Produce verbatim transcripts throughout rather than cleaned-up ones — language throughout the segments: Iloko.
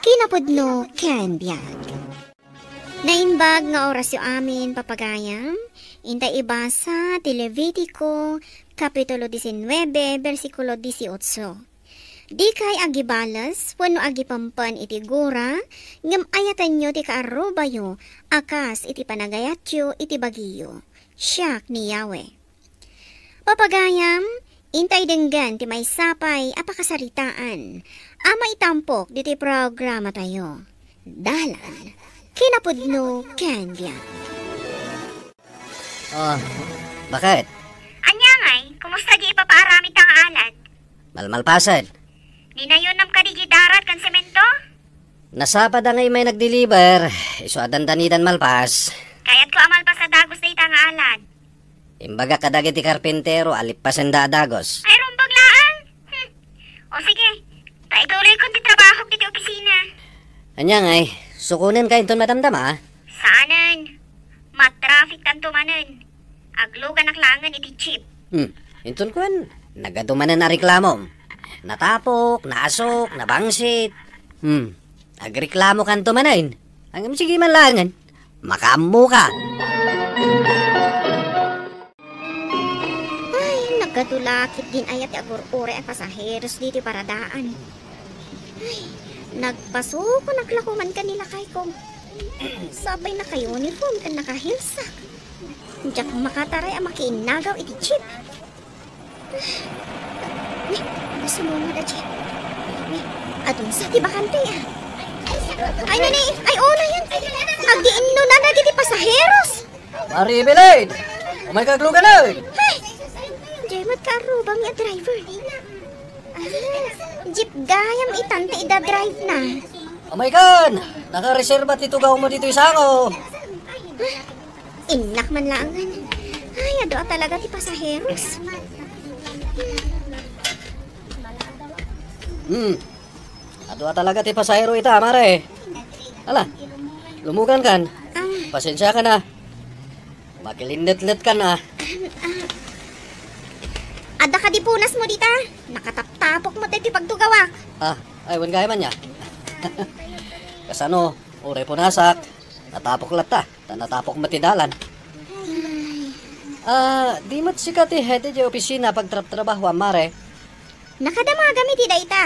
Kinapudno ken biag. Naimbag nga orasyo amin, papagayam. Inta ibasa ti Levitico, Kapitulo diecinueve, bersikulo dieciocho. Dikay agibales wenno agipempen iti gura, ngem ayatenyo ti kaarrubayo a kas iti panagayatyo iti bagiyo. Siak ni Yahweh. Papagayam, intay denggen ti maysa pay a pakasaritaan a maitampok ditoy programatayo. Dalan, kinapudno ken biag. Ah, bakit? Ania ngay, kumusta di ipapaaramid ta nga alad? Malmalpasen. Ninayonam kadi di darat ken semento? Nasapa da nga immay nagdeliver, isu a dandanidan malpas. Kayatko a malpas a dagus dayta nga alad. Imbagak kadagiti karpintero a lippasenda a dagus. Ay, rumbag laeng. Hmm. O sige, ta ituloykon ti trabahok ditoy opisina. Ania ngay, sukonenka inton madamdama? Saanen. Matraffic tanto manen. Agluganak laengen iti jeep. Hmm, inton kuen, nagadu manen a reklamom. Natapok, naasok, nabangsit. Hmm, agreklamokanto manen. Ngem sige man laengen. Makaammoka. Ay, nagadu la ketdin aya ti agur-uray a pasaheros ditoy paradaan. Ay, nagpasukonak la koma ken ni lakayko. Sabay naka-uniform ken naka-heelsak. Diak makataray a makiinnagaw iti jeep. Ni, sumungod a jeep. Ni, adun sa ti bakante, ah. Ay, nani, ay, una yan. Agdiinno na dagiti pasaheros. Mari Evelyn! Umayka agluganen! Ay! Diay met kaarrubami a driver. Ah, jeep gayam itan ti ida-drive na. Umaykan! Nakareserba ti tugawmo ditoy sango. Innak man laengen. Ay, adu a talaga ti pasaheros. Hmm. Adu a talaga ti pasahero ita, mare. Ala, lumugankan. Ah. Pasensiakan a. Makilinnetletkan a. Ah. Adda kadi punasmo dita? Nakataptapok met daytoy pagtugawak. Ah, ay, wen gayam ania. Kasano, uray punasak, natapok latta, ta natapok met ti dalan. Ay. Ah, di met sika ti head diay opisina a pagtrabtrabahoam, mare? Nakadamagam iti dayta.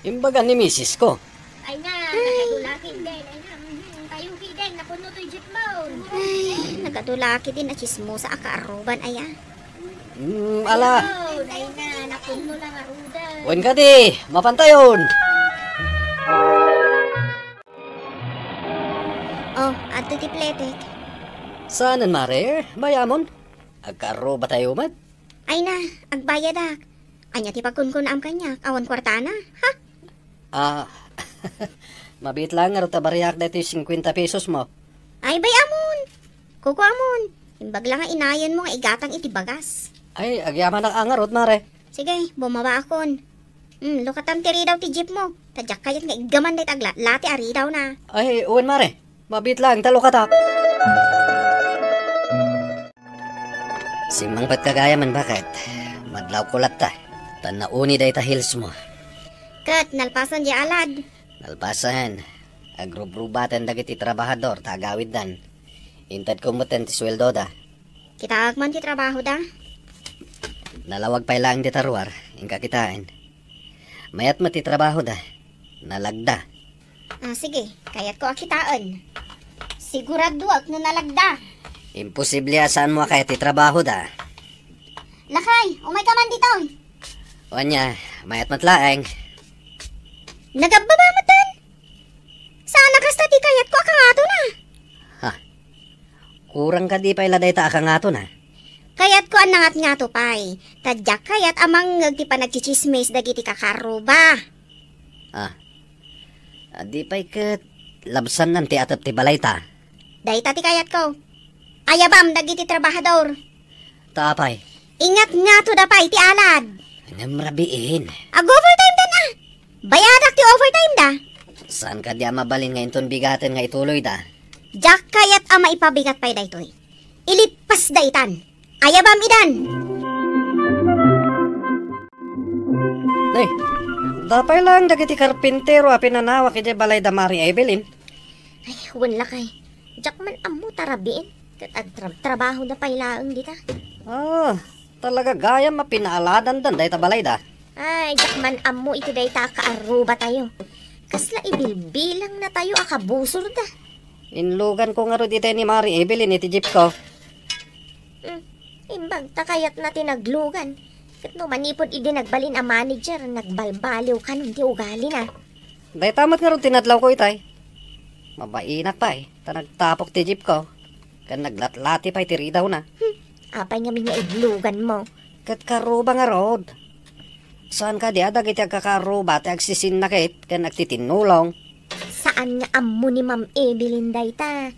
Imbaga ni misis ko. Ay na, ay. Nakadulakid din. Ay na, mhm, kayo kiden, napuno to'y jeep mo. Ay, nagadulakid din a chismosa a kaarruban, aya. Hmm, ala. Ay na, napuno lang a ruda. Wen kadi, mapantayon. Oh, adto ti pletek. Saanen, mare? Bayamon? Agkaarrubatayo met? Ay na, agbayadak. Ania ti pagkunkunaam kaniak? Awan kuartana? Ha? Ah, mabiit laeng ngarud ta bariak daytoy singkuenta pesos mo. Ay, bay-amon. Kukuamon. Imbag la nga inayon mo nga igatang iti bagas. Ay, agyamanak a ngarud, mare. Sige, bumabaakon. Hmm, lukatam ti ridaw ti jeep mo. Ta diak kayat nga iggaman dayta agla-, lati a ridaw na. Ay, wen, mare. Mabiit laeng ta lukatak. Simmangpetka gayam, baket. Madlawko latta. Ta nauni dayta heels mo. Ket nalpasen diay alad. Nalpasen. Agrubrubaten dagiti trabahador ta agawiddan. Intedko metten ti sueldoda. Kitaek man ti trabahoda. Nalawag pay laeng dita ruar, inka kitaen. Mayat met ti trabahoda. Nalagda. Ah, sige, kayatko a kitaen. Siguraduek no nalagda. Imposible a saanmo a kayat ti trabahoda. Lakay, umayka man ditoy. Ania, mayat met laeng. Nagabbaba metten. Saan a kasta ti kayatko a kangatona. Ha? Kurang kadi pay la dayta a kangatona? Kayatko a nangatngato pay. Ta diak kayat a mangngeg ti panagtsitsismis dagiti kakaarruba. Ah. Adi pay ket labsannan ti atep ti balayta. Dayta ti kayatko. Ayabam dagiti trabahador. Ta apay? Ingatngatoda pay ti alad. Ngem rabiin. Ag-overtime dan a. Bayadak ti overtime da. Saan kadi a mabalin nga inton bigaten nga ituloyda? Diak kayat a maipabigat pay daytoy. Ilippasda itan. Ayabam idan. Nay, Dapay laeng dagiti karpintero a pinanawak idiay balay da Mari Evelyn. Ay, wen lakay. Diak man ammo ta rabiin. Ket agtrab-trabahoda pay laeng dita. Ah, talaga gayam a pinaaladandan dayta balayda. Ay, diak man ammo iti dayta a kaarrubatayo. Kasla ibilbilangnatayo a kabusorda. Inluganko ngarud itay ni Mari Evelyn iti jeepko. Hmm, imbag ta kayatna ti naglugan. Ket no manipud idi nagbalin a manager, nagbalbaliw kanon ti ugalina. Dayta met ngarud ti nadlawko itay. Mabainak pay, ta nagtapok ti jeepko. Ken naglatlati pay ti ridawna. Hmm, apay ngamin nga inluganmo? Ket kaarruba ngarud. Saan kadi a dagiti agkakaarruba ti agsisinnakit ken agtitinnulong? Saan nga ammo ni Ma'am Evelyn dayta?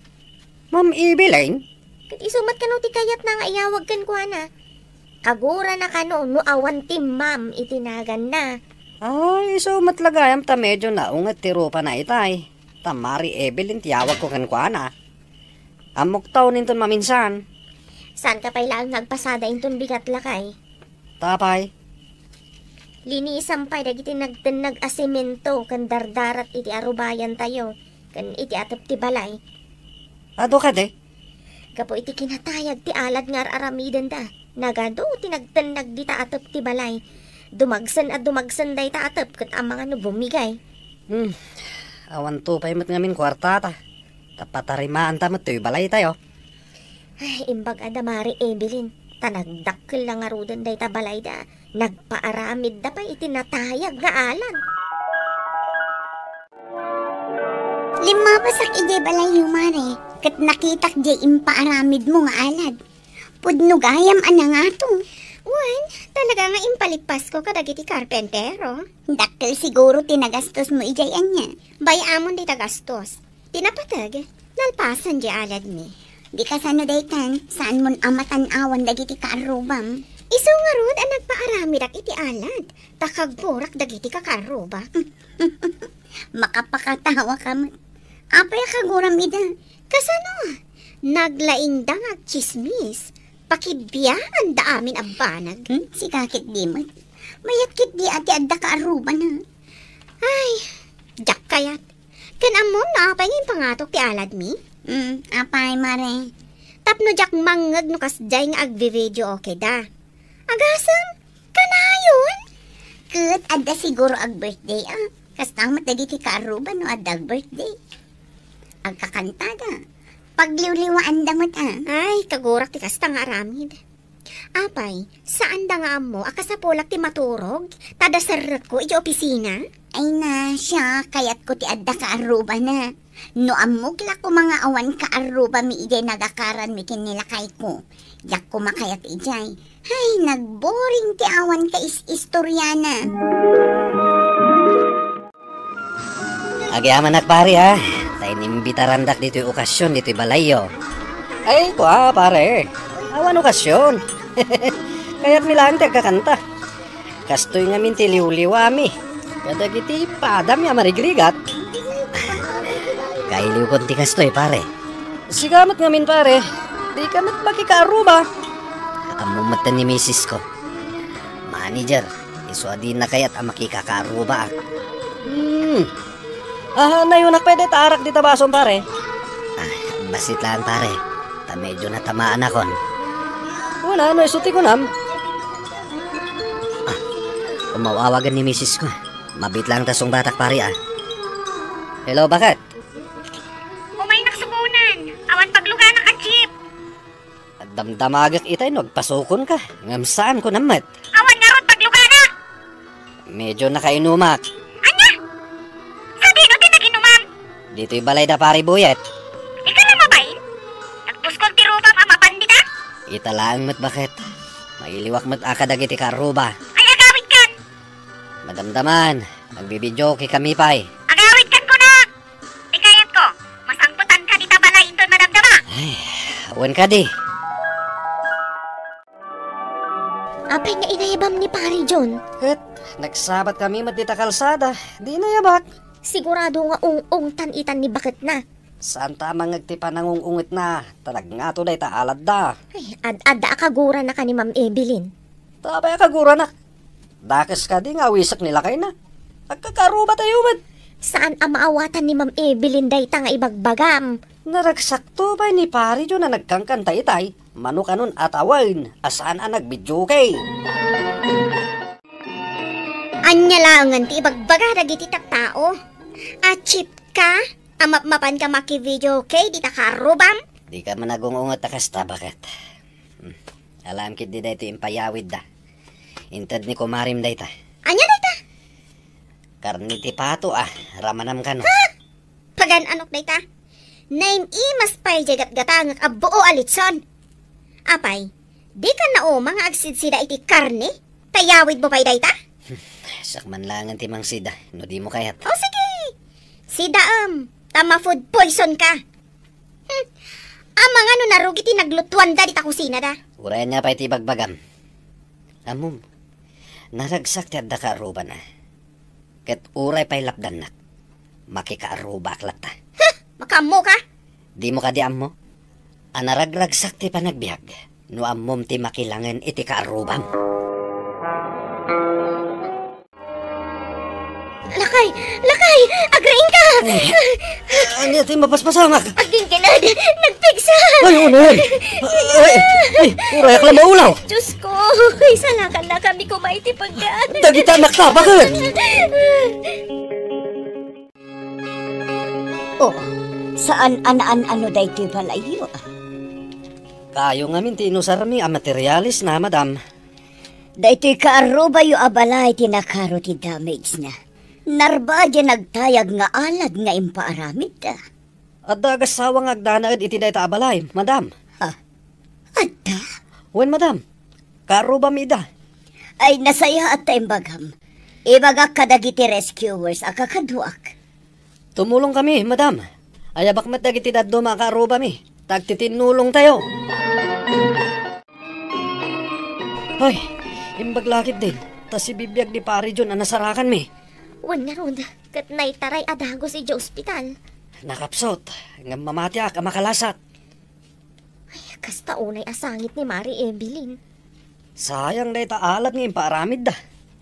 Ma'am Evelyn? Ket isu met kano ti kayatna nga iyawag kenkuana? Kagurana kano no awan ti ma'am iti naganna? Ay, isu met la gayam ta medyo naunget ti rupana itay. Ta Mari Evelyn ti yawagko kenkuana. Ammok ta uninton maminsan. Saanka pay laeng nga agpasada inton bigat, lakay? Tapay? Linisam pay dagiti nagtennag a semento ken dardarat iti arubayantayo ken iti atep ti balay. Adu kadi? Gapu iti kinatayag ti alad nga ar-aramidenda, nagadu ti nagtennag dita atep ti balay. Dumagsen a dumagsen dayta atep ket amangan no bumigay. Hmm. Awanto pay met ngamin kuartata. Ta patarimaanta met toy balaytayo. Ay, imbag a da Mari Evelyn, ta nagdakkel la ngaruden dayta balayda. Nagpaaramidda pay iti natayag nga alad. Limmabasak idiay balayyo, Mare, ket nakitak diay impaaramidmo nga alad. Pudno gayam a nangato. Wen, talaga nga impalippasko kadagiti karpentero. Dakkel siguro ti nagastosmo idiay ania? Bay-amon dita gastos. Ti napateg, nalpasen diay aladmi. Di kasano daytan, saanmon a matan-awan dagiti kaarrubam? Isu ngarud a nagpaaramidak iti alad, ta kagburak dagiti kakaarruba. Makapakatawa ka met. Apay a kaguram ida? Kasano? Naglaingda nga agtsismis. Pakibiaanda amin a banag. Hmm, sika ketdi met. Mayat ketdi a ti adda kaarrubana. Ay, diak kayat. Ken ammom no apay nga impangatok ti aladmi? Hmm, apay, Mare? Tapno diak mangngeg no kasdiay nga agvi-video, okay da. Agasem, kanayon? Ket adda siguro ag-birthday, ah. Kasta met dagiti kaarruba no adda ag-birthday. Agkakantada. Pagliwliwaanda met, ah. Ay, kagurak ti kasta nga aramid. Apay, saanda nga ammo a kasapulak ti maturog, ta adda serrekko iti opisina? Ay na, siak, kayatko ti adda kaarrubana. No ammok la koma nga awan kaarrubami idiay nagakaranmi ken ni lakayko, diak koma kayat idiay. Ay, nagboring ti awan kaistoriana. Agyamanak, pare, ha? Ta inimbitarandak ditoy okasion ditoy balayyo. Ay, kua, pare. Awan okasion. Kayatmi laeng ti agkakanta. Kastoy ngamin ti liwliwami kadagiti padami a marigrigat. Kailiwkon ti kastoy, pare. Sika met ngamin, pare. Dika met makikaaruba. Ammo met ni misisko. Manager, isu a dina kayat a makikakaarubaak. Hmm. Ah, nayunak pay dayta arak dita basom, pare. Ah, bassit laeng, pare. Ta medyo natamaanakon. Kuna, no isu ti kunam? Ah, umaw-awagan ni misisko. Mabiit laeng ta sungbatak, pare, ah. Hello, bakit? Umaynak subonen. Awan pagluganak a jeep. Damdamagek itay no agpasukonka, ngem saanko nammet. Awan ngarud pagluganak! Medyo nakainumak. Ania? Sadino ti naginumam? Ditoy balay da Pari Buyet. Ika na mabain? Nagpuskol ti rupam a mapan dita? Ita laeng met baket. Mailiwak met a kadagiti kaarruba. Ay, agawidkan! Madamdaman, magbibideo kami pay. Agawidkan kunak! Ti kayatko, masangpetanka dita balay inton madamdama. Ay, wen kadi. Apay nga inayabam ni Pari John? Ket nagsabat kami met dita kalsada, di inayabak. Sigurado nga ung-ungtan itan ni baketna. Saanta a mangngeg ti panangung-ungetna, ta nagngato dayta aladda. Ay, ad-adda a kagurana ka ni Ma'am Evelyn. Ta apay a kaguranak? Dakes kadi nga awisek ni lakayna. Agkakaarrubatayo met. Saan a maawatan ni Ma'am Evelyn dayta nga ibagbagam. Naragsakto pay ni Pari John a nagkankanta itay. Mano kanon a tawen a saan a nag-videoke. Ania laengen ti ibagbaga dagiti tattao? A cheap ka? A mapmapan ka maki-videoke dita kaarrubam? Dika man agung-unget a kasta, baket. Hmm. Alam ketdi daytoy impayawidda. Inted ni kumarim dayta. Ania dayta? Karne ti pato a, ramanam kano. Ha? Pagan-anok dayta? Naim-imas pay diay gatgatangek a buo a litson. Apay, dika nauma nga agsidsida iti karne? Payawidmo pay dayta? Siak man laengen ti mangsida, no dimo kayat. O sige, sidaem, ta ma-food poison ka. Hmm. Amangan no narugi ti naglutuanda dita kusinada. Uray ania pay ti ibagbagam. Ammom, naragsak ti adda kaarrubana. Ket uray pay lapdannak, makikaarrubaak latta. Huh! Makaammo ka? Dimo kadi ammo a naragragsak ti panagbiag no ammom ti makilangen iti kaarrubam? Lakay! Lakay! Agriingka! Eh, ania ti mapaspasamak? Agginggined! Nagpigsa! Ay, unay! Ay, ay, urayak la maulaw! Diyos ko! Isalakan na kami kumay ti pagdaan. Dagita naktabaken! Oh, saan a naan-ano daytoy balayyo, ah? Kayo ngamin ti inusarmi a materialis na, madam. Daytoy kaarrubayo a balay ti nakaro ti damage na. Narba diay nagtayag nga alad nga impaaramidda. Adda agassawa nga agdanaed iti dayta a balay, madam. Ha? Adda? Wen, madam. Kaarrubami ida. Ay, nasayaat ta imbagam. Ibagak kadagiti rescuers a kakaduak. Tumulong kami, madam. Ayabak met dagiti dadduma a kaarrubami. Ta agtitinnulongtayo. Ay, imbag la ketdin, ta sibibiag ni Pari John a nasarakanmi. Wen ngarud, ket naitaray a dagus idiay ospital. Nakapsut, ngem mamatiak a makalasat. Ay, kasta unay a sangit ni Mari Evelyn. Sayang dayta alad nga impaaramidda.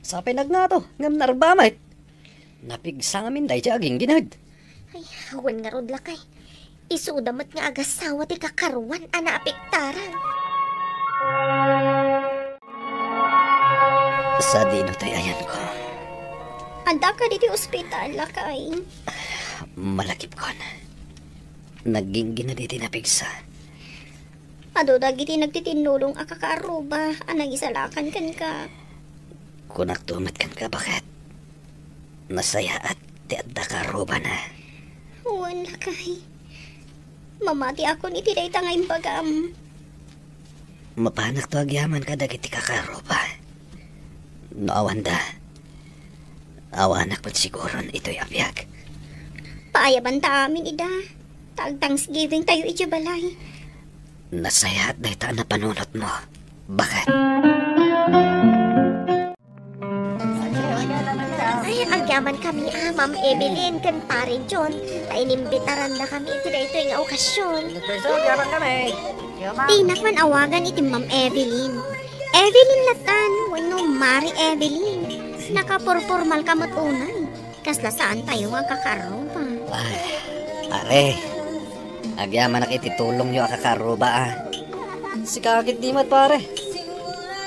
Sapay nagngato, ngem narba met. Napigsa ngamin daydiay aginggined. Ay, wen ngarud lakay. Isuda met nga agassawa ti kakaruan a naapektaran. Sadino toy ayanko? Adda kadi iti ospital, lakay? Malagipkon. Nagginggined iti napigsa. Adu dagiti nagtitinnulong a kakaarruba a nangisalakan kenka. Kunakto met kenka, baket. Nasayaat ti adda kaarrubana. Wen, lakay. Mamatiakon iti dayta nga imbagam. Mapanakto agyaman kadagiti kakaarruba. No awanda, awanak met siguron itoy a biag. Paayabanta amin ida. Ta ag-Thanksgiving tayo iti balay. Nasayaat dayta a napanunotmo. Baket. Ay, agyaman kami, ah, Ma'am Evelyn ken Pare John, ta inimbitaranda kami iti daytoy nga okasyon. Dinak man awagan iti Ma'am Evelyn. Evelyn latan, wenno Mari Evelyn. Nakapurpormal ka met unay. Kasla saan tayo nga agkakaarruba. Ay, pare, agyamanak iti tulongyo a kakaarruba, a. Sika ketdi met, pare.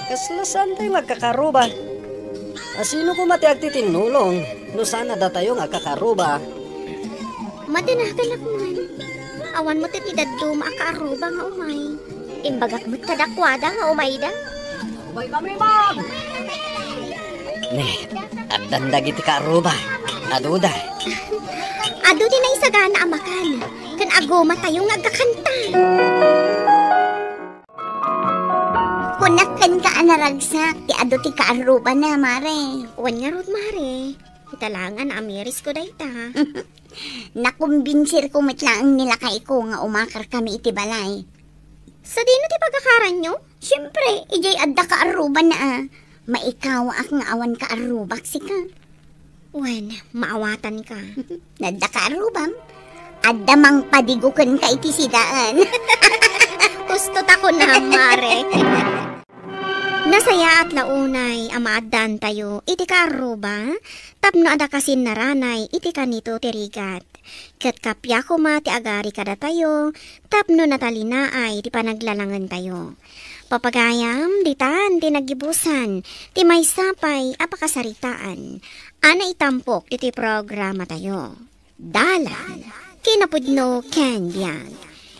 Kasla saan tayo nga agkakaarruba. A, sino koma ti agtitinnulong no saan a datayo nga agkakaarruba? Madinaganak man. Awan met ti dadduma a kaarruba nga umay. Imbagak met kadakuada nga umayda. Umay kami, ma'am! Ne, addan dagiti kaarruba. Aduda. Adu ti naisagana a makan. Ken agumatayo nga agkakanta. Kunak kenka a naragsak ti adu ti kaarrubana, mare. Wen ngarud, mare. Ita laeng a naamirisko dayta. Nakumbinsirko met laeng ni lakayko nga umakarkami iti balay. Sadino ti pagakaranyo? Siempre, idiay adda kaarrubana a. Maikawaak nga awan kaarrubak sika. Wen, maawatanka. Nadda kaarrubam? Adda mangpadigo kenka iti sidaan. Husto ta kunam, mare. Nasayaat la unay a maaddaantayo iti kaarruba tapno adda kasinnaranay iti kanito ti rigat. Ket kappia koma ti agari kadatayo tapno natalinaay ti panaglalangentayo. Papagayam, ditan ti naggibusan ti maysa pay a pakasaritaan a naitampok iti programatayo. Dalan, kinapudno ken biag.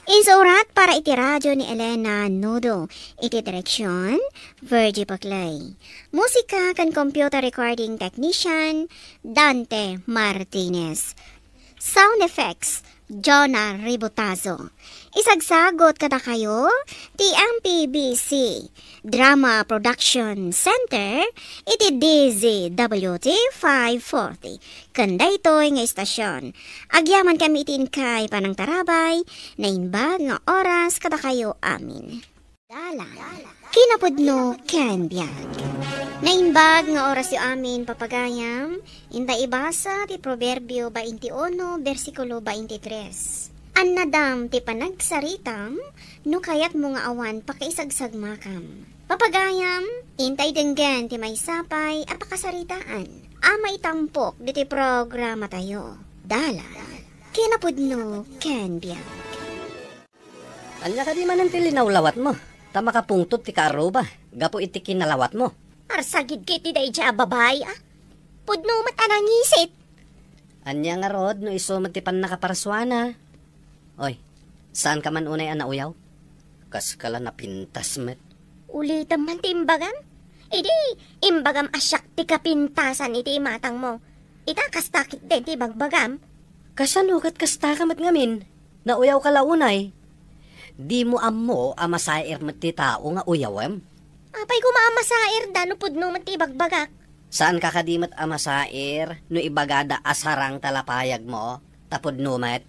Insurat para iti radyo ni Elena Nudo. Iti direksyon, Virgie Paclay. Musika ken computer recording technician, Dante Martinez. Sound effects, Jonah Ributazo. Isagsagot kadakayo ti M P B C Drama Production Center iti D Z W T five forty. Ken daytoy nga istasyon, agyaman kami iti inkay panangtarabay, naimbag nga oras kadakayo amin. Dalan, kinapudno ken biag. Naimbag nga orasyo amin, papagayam, inta ibasa ti Proverbio twenty-one, bersikulo twenty-three. Annadam ti panagsaritam no kayatmo nga awan pakaisagsagmakam. Papagayam, intay denggen ti maysa pay a pakasaritaan a maitampok ditoy programatayo. Dalan, kinapudno ken biag. Ania kadi manen ti linawlawatmo? Ta makapungtot ti kaarruba gapu iti kinalawatmo. Arsagidka iti daydiay a babai, a. Pudno met a nangisit. Ania ngarud no isu met ti pannakaparsuana? Oy, saanka man unay a nauyaw? Kaska la napintas met. Ulitem man ti imbagam. Idi, imbagam a siak ti kapintasan iti imatangmo. Ita, kasta ketdin ti ibagbagam. Kasano ket kastaka met ngamin? Nauyawka la unay. Dimo ammo a masair met ti tao nga uyawem? Apay koma a masairda no pudno met ti ibagbagak? Saanka kadi met a masair no ibagada a sarang ta lapayagmo, ta pudno met?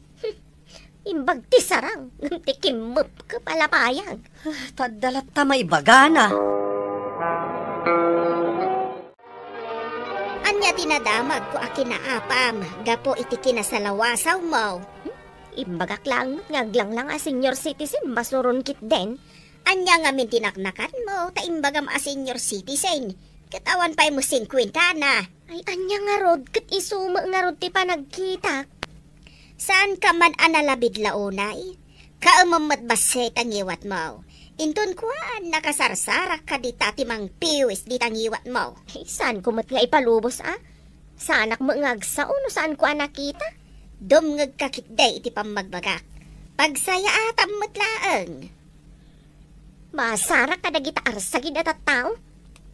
Imbag ti sarang, ngem ti kimmepkep a lapayag. Ah, ta adda latta maibagana. Ania ti nadamagko a kinaapam gapu iti kinasalawasawmo? Hmm? Imbagak laeng met nga aglanglang a senior citizen, masuron ketdin. Ania ngamin ti naknakanmo ta imbagam a senior citizen, ket awan pay mo singkuentana? Ay, ania ngarud, ket isu met ngarud ti panagkitak. Saanka man a nalabid la unay? Kaemem met bassit a ngiwatmo. Inton kuan, nakasarsarak ka dita ti mangpiwis dita ngiwatmo. Ay, saanko met nga ipalubos, a? Saanak met nga agsao no saanko a nakita. Dumngegka ketdi iti pammagbagak. Pagsayaatam met laeng. Masarak kadagita arsagid a tattao.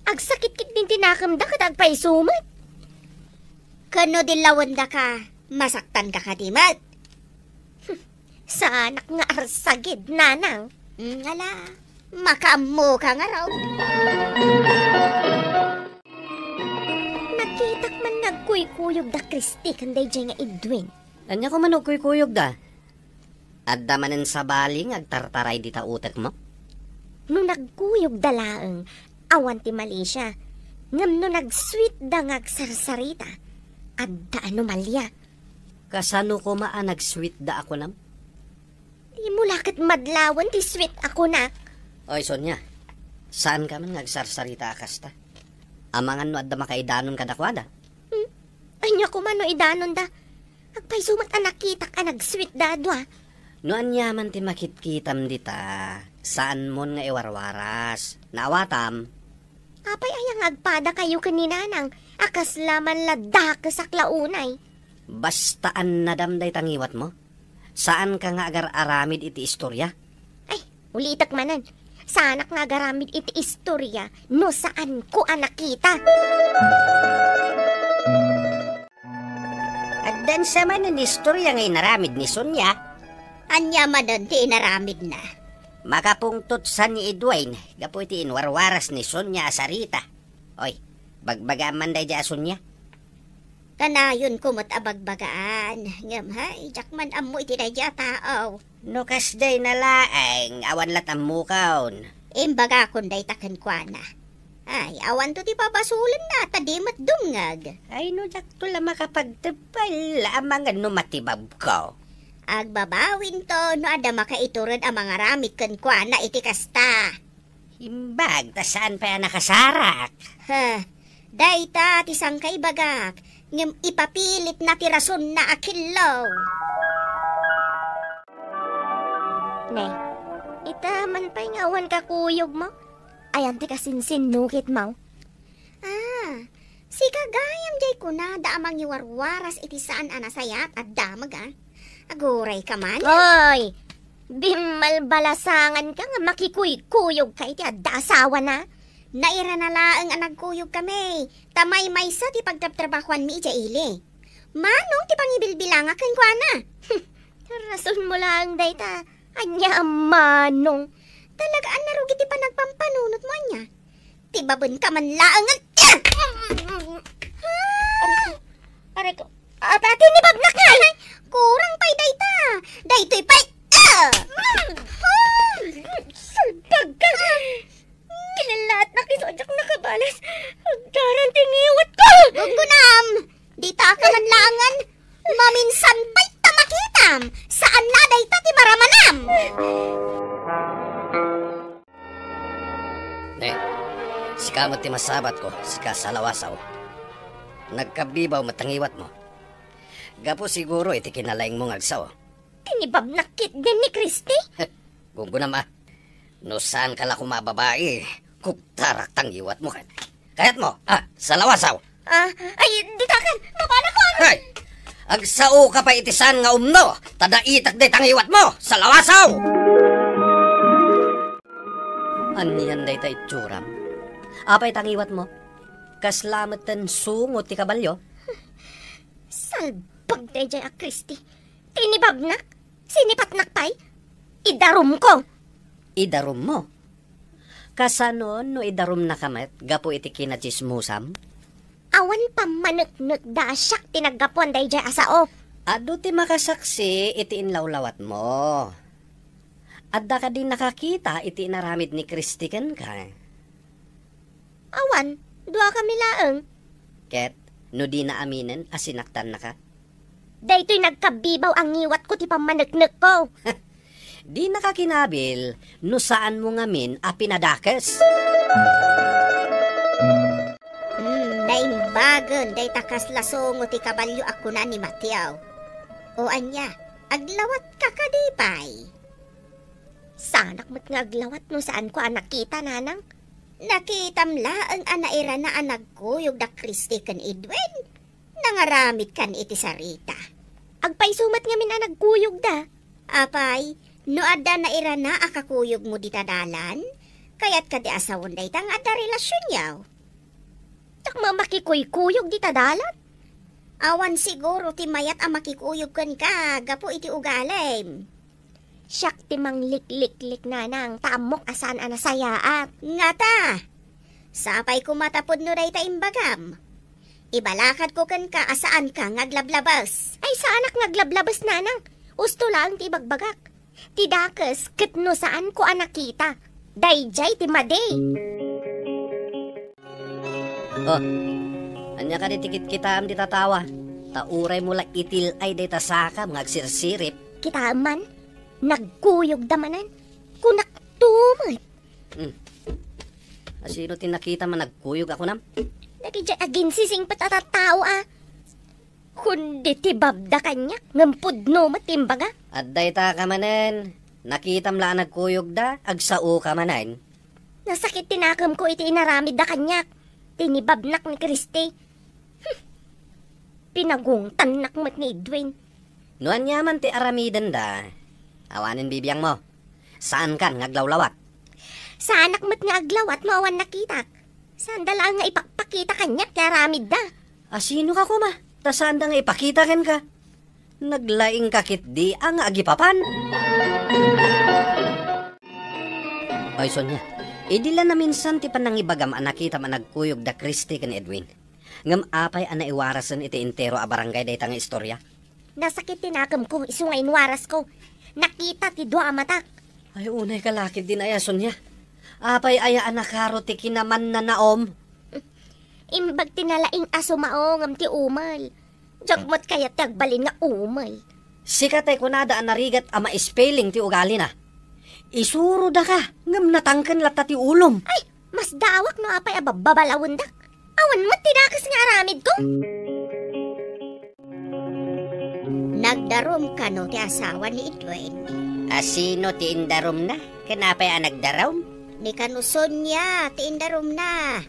Agsakit ketdin ti nakemda ket agpayso met. Ken no dillawendaka, masaktanka kadi met? Saanak nga arsagid, nanang. Mm, ala, makaammoka ngarud. Nakitak man nga agkuykuyog da Christy ken daydiay nga Edwin. Ania koma no agkuykuyogda? Adda manen sabali nga agtartaray dita utekmo? No nagkuyogda laeng, awan ti malisia. Ngem no nagsweetda nga agsarsarita, adda anomalia. Kasano koma a nagsweetda a kunam? Dimo la ket madlawen ti sweet a kunak. Oy, Sonia, saanka man nga agsarsarita a kasta. Amangan no adda makaidanon kadakuada. Hmm? Ania koma no idanonda? Agpayso met a nakitak a nagsweetda a dua. No aniaman ti makitkitam dita, saanmon nga iwarwaras. Naawatam? Apay aya nga agpadakayo ken ni nanang a kasla man la dakesak la unay? Basta annadam dayta ngiwatmo. Saanka nga agar-aramid iti istorya? Ay, ulitek manen. Saanak nga agaramid iti istorya no saanko a nakita. Addan sa manen istorya nga inaramid ni Sonia. Ania manen ti inaramidna? Makapungtot sa ni Edwin gapu iti inwarwaras ni Sonia a sarita. Oy, bagbagaam man daydiay a Sonia. Kanayonko met a bagbagaan, ngem hay, diak man ammo iti daydiay a tao. No kasdiay na laeng, awan lat ammokon. Imbagakon dayta kenkuana. Ay, awanto ti pabasolenna, ta di met dumngeg. Ay, no diakto la makapagteppel, amangan no matibabko. Agbabawinto no adda makaitured a mangaramid kenkuana iti kasta. Imbag ta saan pay a nakasarak. Ha, dayta ti sangkaibagak, ngem ipapilitna ti rasonna a killo. Ne, ita man pay nga awan kakuyogmo? Ayan ti kasinsinnukitmo? Ah, sika gayam jay kunada a mangiwarwaras iti saan a nasayaat a damag, a. Aguray ka man. Oy! Bimmalbalasangan ka nga makikuykuyog ka iti adda asawana. Nairana laeng a nagkuyog kami, ta maymaysa ti pagtrabtrabahuanmi idiay ili. Manong ti pangibilbilangak kenkuana. Rason mo laeng dayta. Ania a manong? Talaga a narugi ti panagpampanunot mo, ania? Ti baben ka man laeng, a-, Aray ko. Aba, tinibabnak nga! Ay, kurang pay dayta. Daytoy pay, a! Salbag ka! Nilalaat na kiso, diak nakabalas. Agdaran ti ngiwat ko! Guggunam! Dita ka man laengen. Maminsan pay ta makitam. Saan la dayta ti maramanam. Ne, sika met ti masabatko, sika Salawasaw. Nagkabibaw met ta ngiwatmo. Gapu siguro iti kinalaingmo nga agsao. Tinibabnak ketdin ni Christy? Gunggunam a. No saanka la koma a babai, kuktarak ta ngiwatmo ket. Kayatmo, a, Salawasaw? A, ay, ditakan, mabalak ko, ano? Ay! Agsaoka pay iti saan nga umno, ta daitak dayta ngiwatmo, Salawasaw! Anian dayta itsuram? Apay ta ngiwatmo? Kasla metten sungo ti kabalio? Salbag daydiay a Christy. Tinibabnak? Sinipatnak pay? Idarumko. Idarummo? Kasano no idarumnaka met gapu iti kinatsismosam? Awan pammaneknekda a siak ti naggapuan daydiay a sao. Adu ti makasaksi iti inlawlawatmo. Adda kadi nakakita iti inaramid ni Christy kenka? Awan, duakami laeng. Ket no dina aminen a sinaktannaka? Daytoy nagkabibaw a ngiwatko ti pammaneknekko. Dinaka kinabil no saanmo ngamin a pinadakes. Hmm, naimbagen dayta kasla sungo ti kabalio a kuna ni Mateo. O ania, aglawatka kadi pay? Saanak met nga aglawat no saanko a nakita, nanang. Nakitam laeng a nairana a nagkuyog da Christy ken Edwin. Nangaramidkan iti sarita. Agpayso met ngamin a nagkuyogda. Apay, no adda nairana a kakuyogmo dita dalan, kayatka ti a sawen dayta nga adda relasionyo. Diak makikuykuyog dita dalan. Awan siguro ti mayat a makikuyog kenka gapu iti ugalim. Siak ti manglikliklik, nanang, ta ammok a saan a nasayaat. Ngata, sapay koma ta pudno dayta imbagam. Ibalakadko kenka a saanka nga aglablabes. Ay, saanak nga aglablabes, nanang. Usto laeng ti ibagbagak. Ti dakes ket no saanko a nakita, daydiay ti madi. Oh, ania kadi ti kitkitaem dita tawa? Ta uraymo la itil-ay dayta sakam nga agsirsirip. Kitaem man, nagkuyogda manen. Kunakto met. Hmm. Asino ti nakitam a nagkuyog a kunam? Dagidiay aginsisingpet a tattao a. Kundi ti babda kaniak, ngem pudno met ti imbaga. Adda ita ka manen. Nakitam la a nagkuyogda, agsaoka manen. Nasakit ti nakemko iti inaramidda kaniak. Tinibabnak ni Christy. Hmm. Pinagungtannak met ni Edwin. No aniaman ti aramidenda, awanen bibiangmo. Saankan nga aglawlawat. Saanak met nga aglawat no awan nakitak. Saanda laeng nga ipakpakita kaniak ti aramidda. Asino ka koma? Ta saanda nga ipakita kenka. Naglaingka ketdi a nga agipapan. Oy, Sonia, idi la naminsan ti panangibagam a nakitam a nagkuyog da Christy ken Edwin. Ngem apay a naiwarasen iti entero a barangay dayta nga istorya? Nasakit ti nakemko isu nga inwarasko. Nakita ti dua a matak. Ay, unay ka la ketdin aya, Sonia. Apay aya a nakaro ti kinamannanaom? Imbag ti nalaing a sumao ngem ti umel. Diak met kayat ti agbalin nga umel. Sika tay kunada a narigat a ma-spelling ti ugalina. Isurodaka, ngem natangken latta ti ulom. Ay, masdaawak no apay a babbabalawendak. Awan met ti dakes nga aramidko. Nagdarum kano ti asawa ni Edwin? A sino ti indarumna? Ken apay a nagdarum? Ni kano Sonia ti indarumna.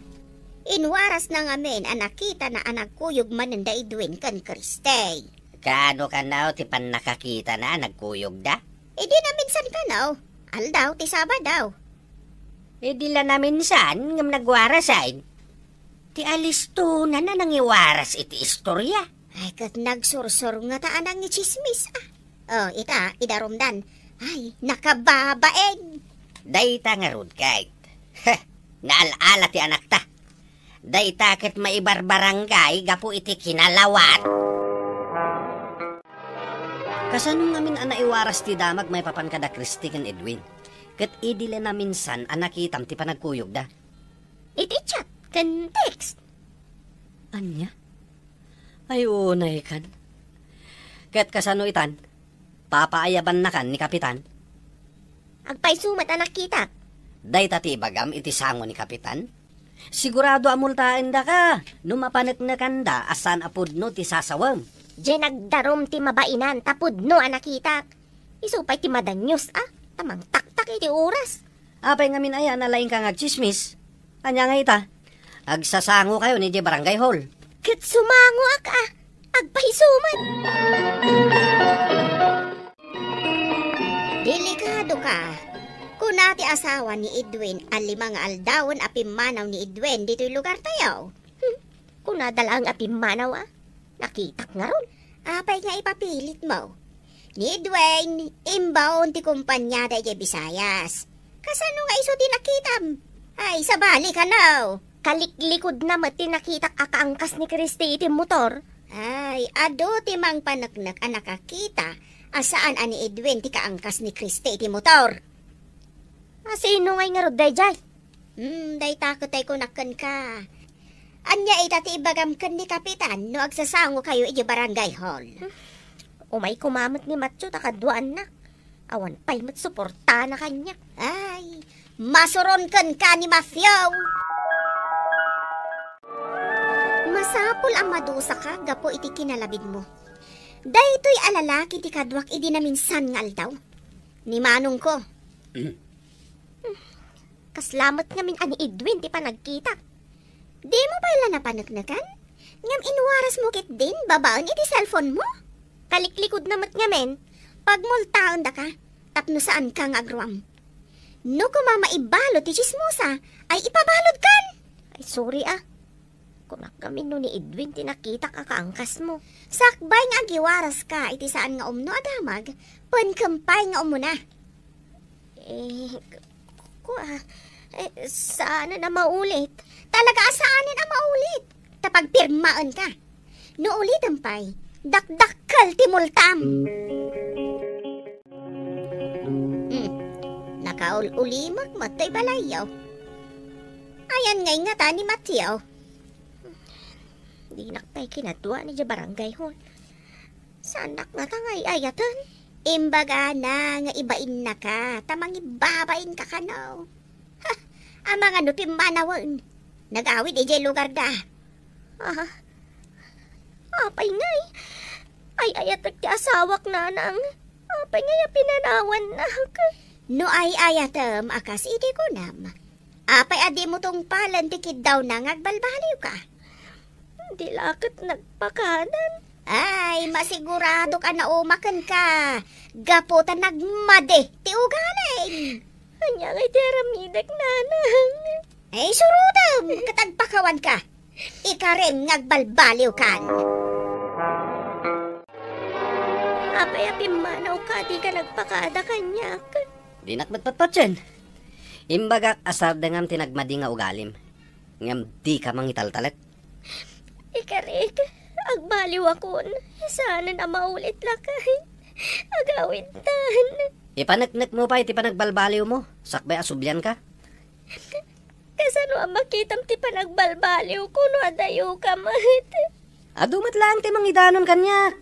Inwarasna ngamin a nakitana a nagkuyog manen da Edwin ken Christy. Kaano kano ti pannakakitana a nagkuyogda? Idi naminsan kano, aldaw ti Sabado. Idi la naminsan ngem nagwarasen. Ti alistonana nangiwaras iti istoria. Ay, ket nagsursur ngata a nangitsismis, ah. Oh, ita, idarumdan. Ay, nakababain. Dayta ngarud, Kate. Heh, naal-ala ti anakta. Dayta ket maibarbarangay gapu iti kinalawan. Kasano ngamin a naiwaras ti damag maipapan kada Christy ken Edwin? Ket idi la naminsan a nakitam ti panagkuyogda? Iti chat ken text. Ania? Ay, unay kan. Ket kasano itan? Papaayabannakan ni Kapitan? Agpayso met a nakitak. Dayta ti ibagam iti sango ni Kapitan? Sigurado a multaendaka no mapaneknekanda a saan a pudno ti sasawem. Diay nagdarum ti mabainan ta pudno a nakitak. Isu pay ti madanios, ah, ta mangtaktak iti oras. Apay ngamin aya a nalaingka nga agtsismis? Ania nga ita? Agsasangokayon idiay barangay hall. Ket sumangoak, ah, agpayso met. Delikado ka. Kuna ti asawa ni Edwin a lima nga aldawen a pimmanaw ni Edwin ditoy lugartayo. Hmm. Kunada laeng a pimmanaw, a. Nakitak ngarud. Apay nga ipapilit mo? Ni Edwin, imbaon ti kompaniada idiay Visayas. Kasano nga isu ti nakitam? Ay, sabali kano. Kaliklikudna met ti nakitak a kaangkas ni Christy iti motor. Ay, adu ti mangpaneknek a nakakita a saan a ni Edwin ti kaangkas ni Christy iti motor. A sino ngay ngarud daydiay? Hmm, dayta ket ay kunak kenka. Ania ita ti ibagam ken ni Kapitan no agsasangokayo idiay barangay hall? Umay koma met ni Matthew ta kaduaannak. Awan pay met suportana kaniak. Ay, masuron kenka ni Matthew. Masapul a madusaka gapu iti kinalabidmo. Daytoy a lalaki ti kaduak idi naminsan nga aldaw. Ni manongko. Kasla met ngamin a ni Edwin ti panagkitak. Dimo pay la napaneknekan? Ngem inwarasmo ketdin babaen iti cellphonemo? Kaliklikudna met ngamin, pagmultaendaka tapno saanka nga agruam. No koma maibalud ti tsismosa, ay ipabaludkan! Ay, sorry, ah. Kunak ngamin no ni Edwin ti nakitak a kaangkasmo. Sakbay nga agiwaraska iti saan nga umno a damag, penkem pay nga umuna. Eh, k-, kua, eh, saanen a maulit. Talaga a saanen a maulit. Ta pagpirmaenka. No ulitem pay, dakdakkel ti multam. Hmm. Nakaul-ulimek met toy balayyo. Ayan ngay ngata ni Mateo? Dinak pay kinadua idiay barangay hall. Saanak ngata nga ay-ayaten? Imbagana nga ibainnaka, ta mangibabainka kano. Ha, amangan no pimmanawen. Nagawid idiay lugarda. Ah, apay ngay? Ay-ayatek ti asawak, nanang. Apay ngay a pinanawannak? No ay-ayatem a kas idi kunam, apay a dimo tungpalen ti kiddawna nga agbalbaliwka? Di la ket nagpakadan. Ay, masiguradok a naumakenka gapu ta nagmadi ti ugalim. Ania ngay ti aramidek, nanang? Ay, surotem ket agpakawanka. Ikarem nga agbalbaliwkan. Apay a pimmanawka a dika nagpakada kaniak? Dinak met patpatien. Imbagak a sardengam ti nagmadi nga ugalim, ngem dika mangitaltalek. Ikarik, agbaliwakon. Saanen a maulit, lakay. Agawidtan. Ipaneknekmo pay ti panagbalbaliwmo, sakbay a sublianka. Kasano a makitam ti panagbalbaliwko no adayoka met? Adu met laeng ti mangidanon kaniak.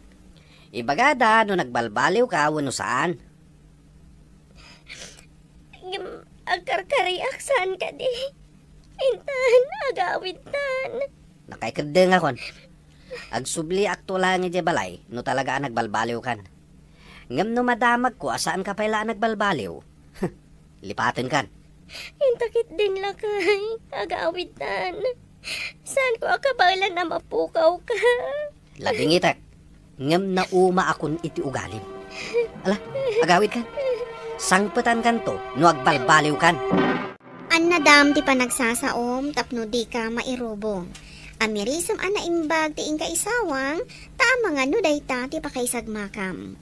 Ibagada no nagbalbaliwka wenno saan. Agkarkariak saan kadi. Intan, agawidtan. Nakaikeddengakon. Agsubliakto laeng idiay balay no talaga a nagbalbaliwkan. Ngem no madamagko a saanka pay la a nagbalbaliw, lipatenkan. Inta ketdin lakay, agawidtan. Saanko a kabaelan a mapukawka. Ladingitek, ngem naumaakon iti ugalim. Ala, agawidkan. Sangpetankanto no agbalbaliwkan. Annadam ti panagsasaom tapno dika mairubong. Amirisem a naimbag ti inka isawang, ta amangan no dayta ti pakaisagmakam.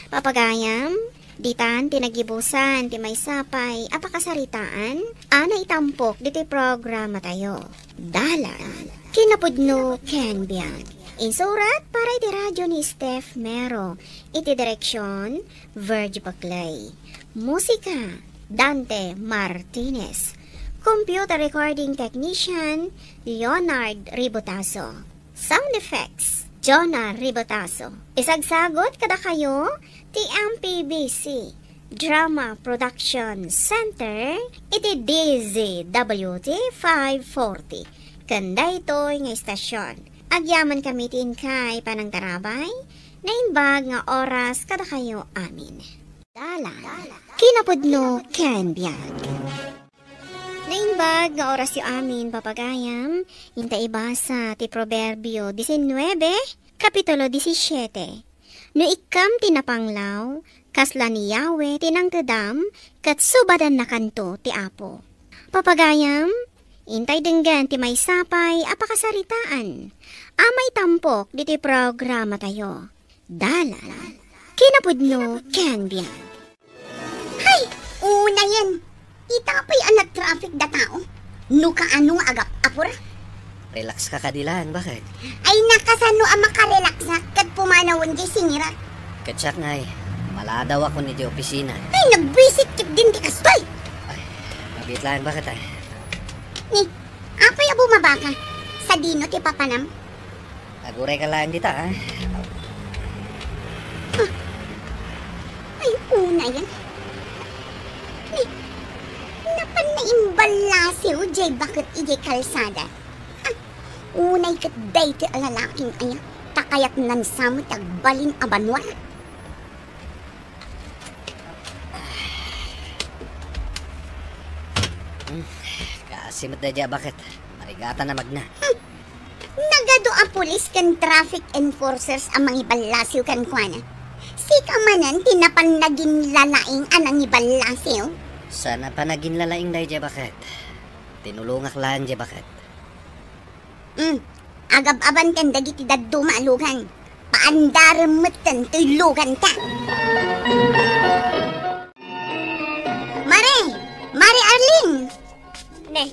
Papagayam, ditan ti nagibusan ti maysa pay a pakasaritaan a naitampok ditoy programatayo. Dalan. Kinapudno ken biag. Insurat para iti radyo ni Steph Mero. Iti direksyon, Virgie Paclay. Musika, Dante Martinez. Computer recording technician, Leonard Ribotazo. Sound effects, Jonah Ribotazo. Isagsagot kadakayo ti M P B C Drama Production Center iti D Z W T five forty. Ken daytoy nga istasyon, agyamankami ti inkay panangtarabay, naimbag nga oras kadakayo amin. Dalan. Kinapudno ken biag. Naimbag nga orasyo amin, papagayam, inta ibasa ti Proverbio diecinuebe, Kapitulo disisiete. No ikkam ti napanglaw, kasla ni Yahweh ti nangtedam, ket subadannakanto ti Apo. Papagayam, intay denggen ti maysa pay a pakasaritaan a maitampok ditoy programatayo. Dalan. Kinapudno ken biag. Hay! Unayen! Ita pay a nagtraffic da tao. No kaano nga agap-apura? Relax ka kadi laeng, baket? Ay, nakasano a makarelaksak ket pumanawen diay singirak? Ket siak ngay, maladawakon idiay opisina. Ay, nabwisit ketdin ti kastoy! Ay, mabiit laeng, baket, ay. Ni, apay a bumabaka? Sadino ti papanam? Aguray ka laeng dita, ha? Huh. Ay, unayen. Ni, napan naimballasiw diay baket idiay kalsada. Ha? Unay ket daytoy a lalaking aya, ta kayatnan sa met ti agbalin a banua. Hmm, kaasi met daydiay a baket. Marigatan a magna. Hmm. Nagadu a pulis ken traffic enforcers a mangiballasiw kenkuana. Sika manen ti napan naginlalaing a nangiballasiw? Saan a panaginlalaing daydiay a baket. Tinulongak laeng diay baket. Hmm. Agab-abanten dagiti dadduma a lugan. Paandarem metten toy luganta. Mare! Mare Arlene! Ne,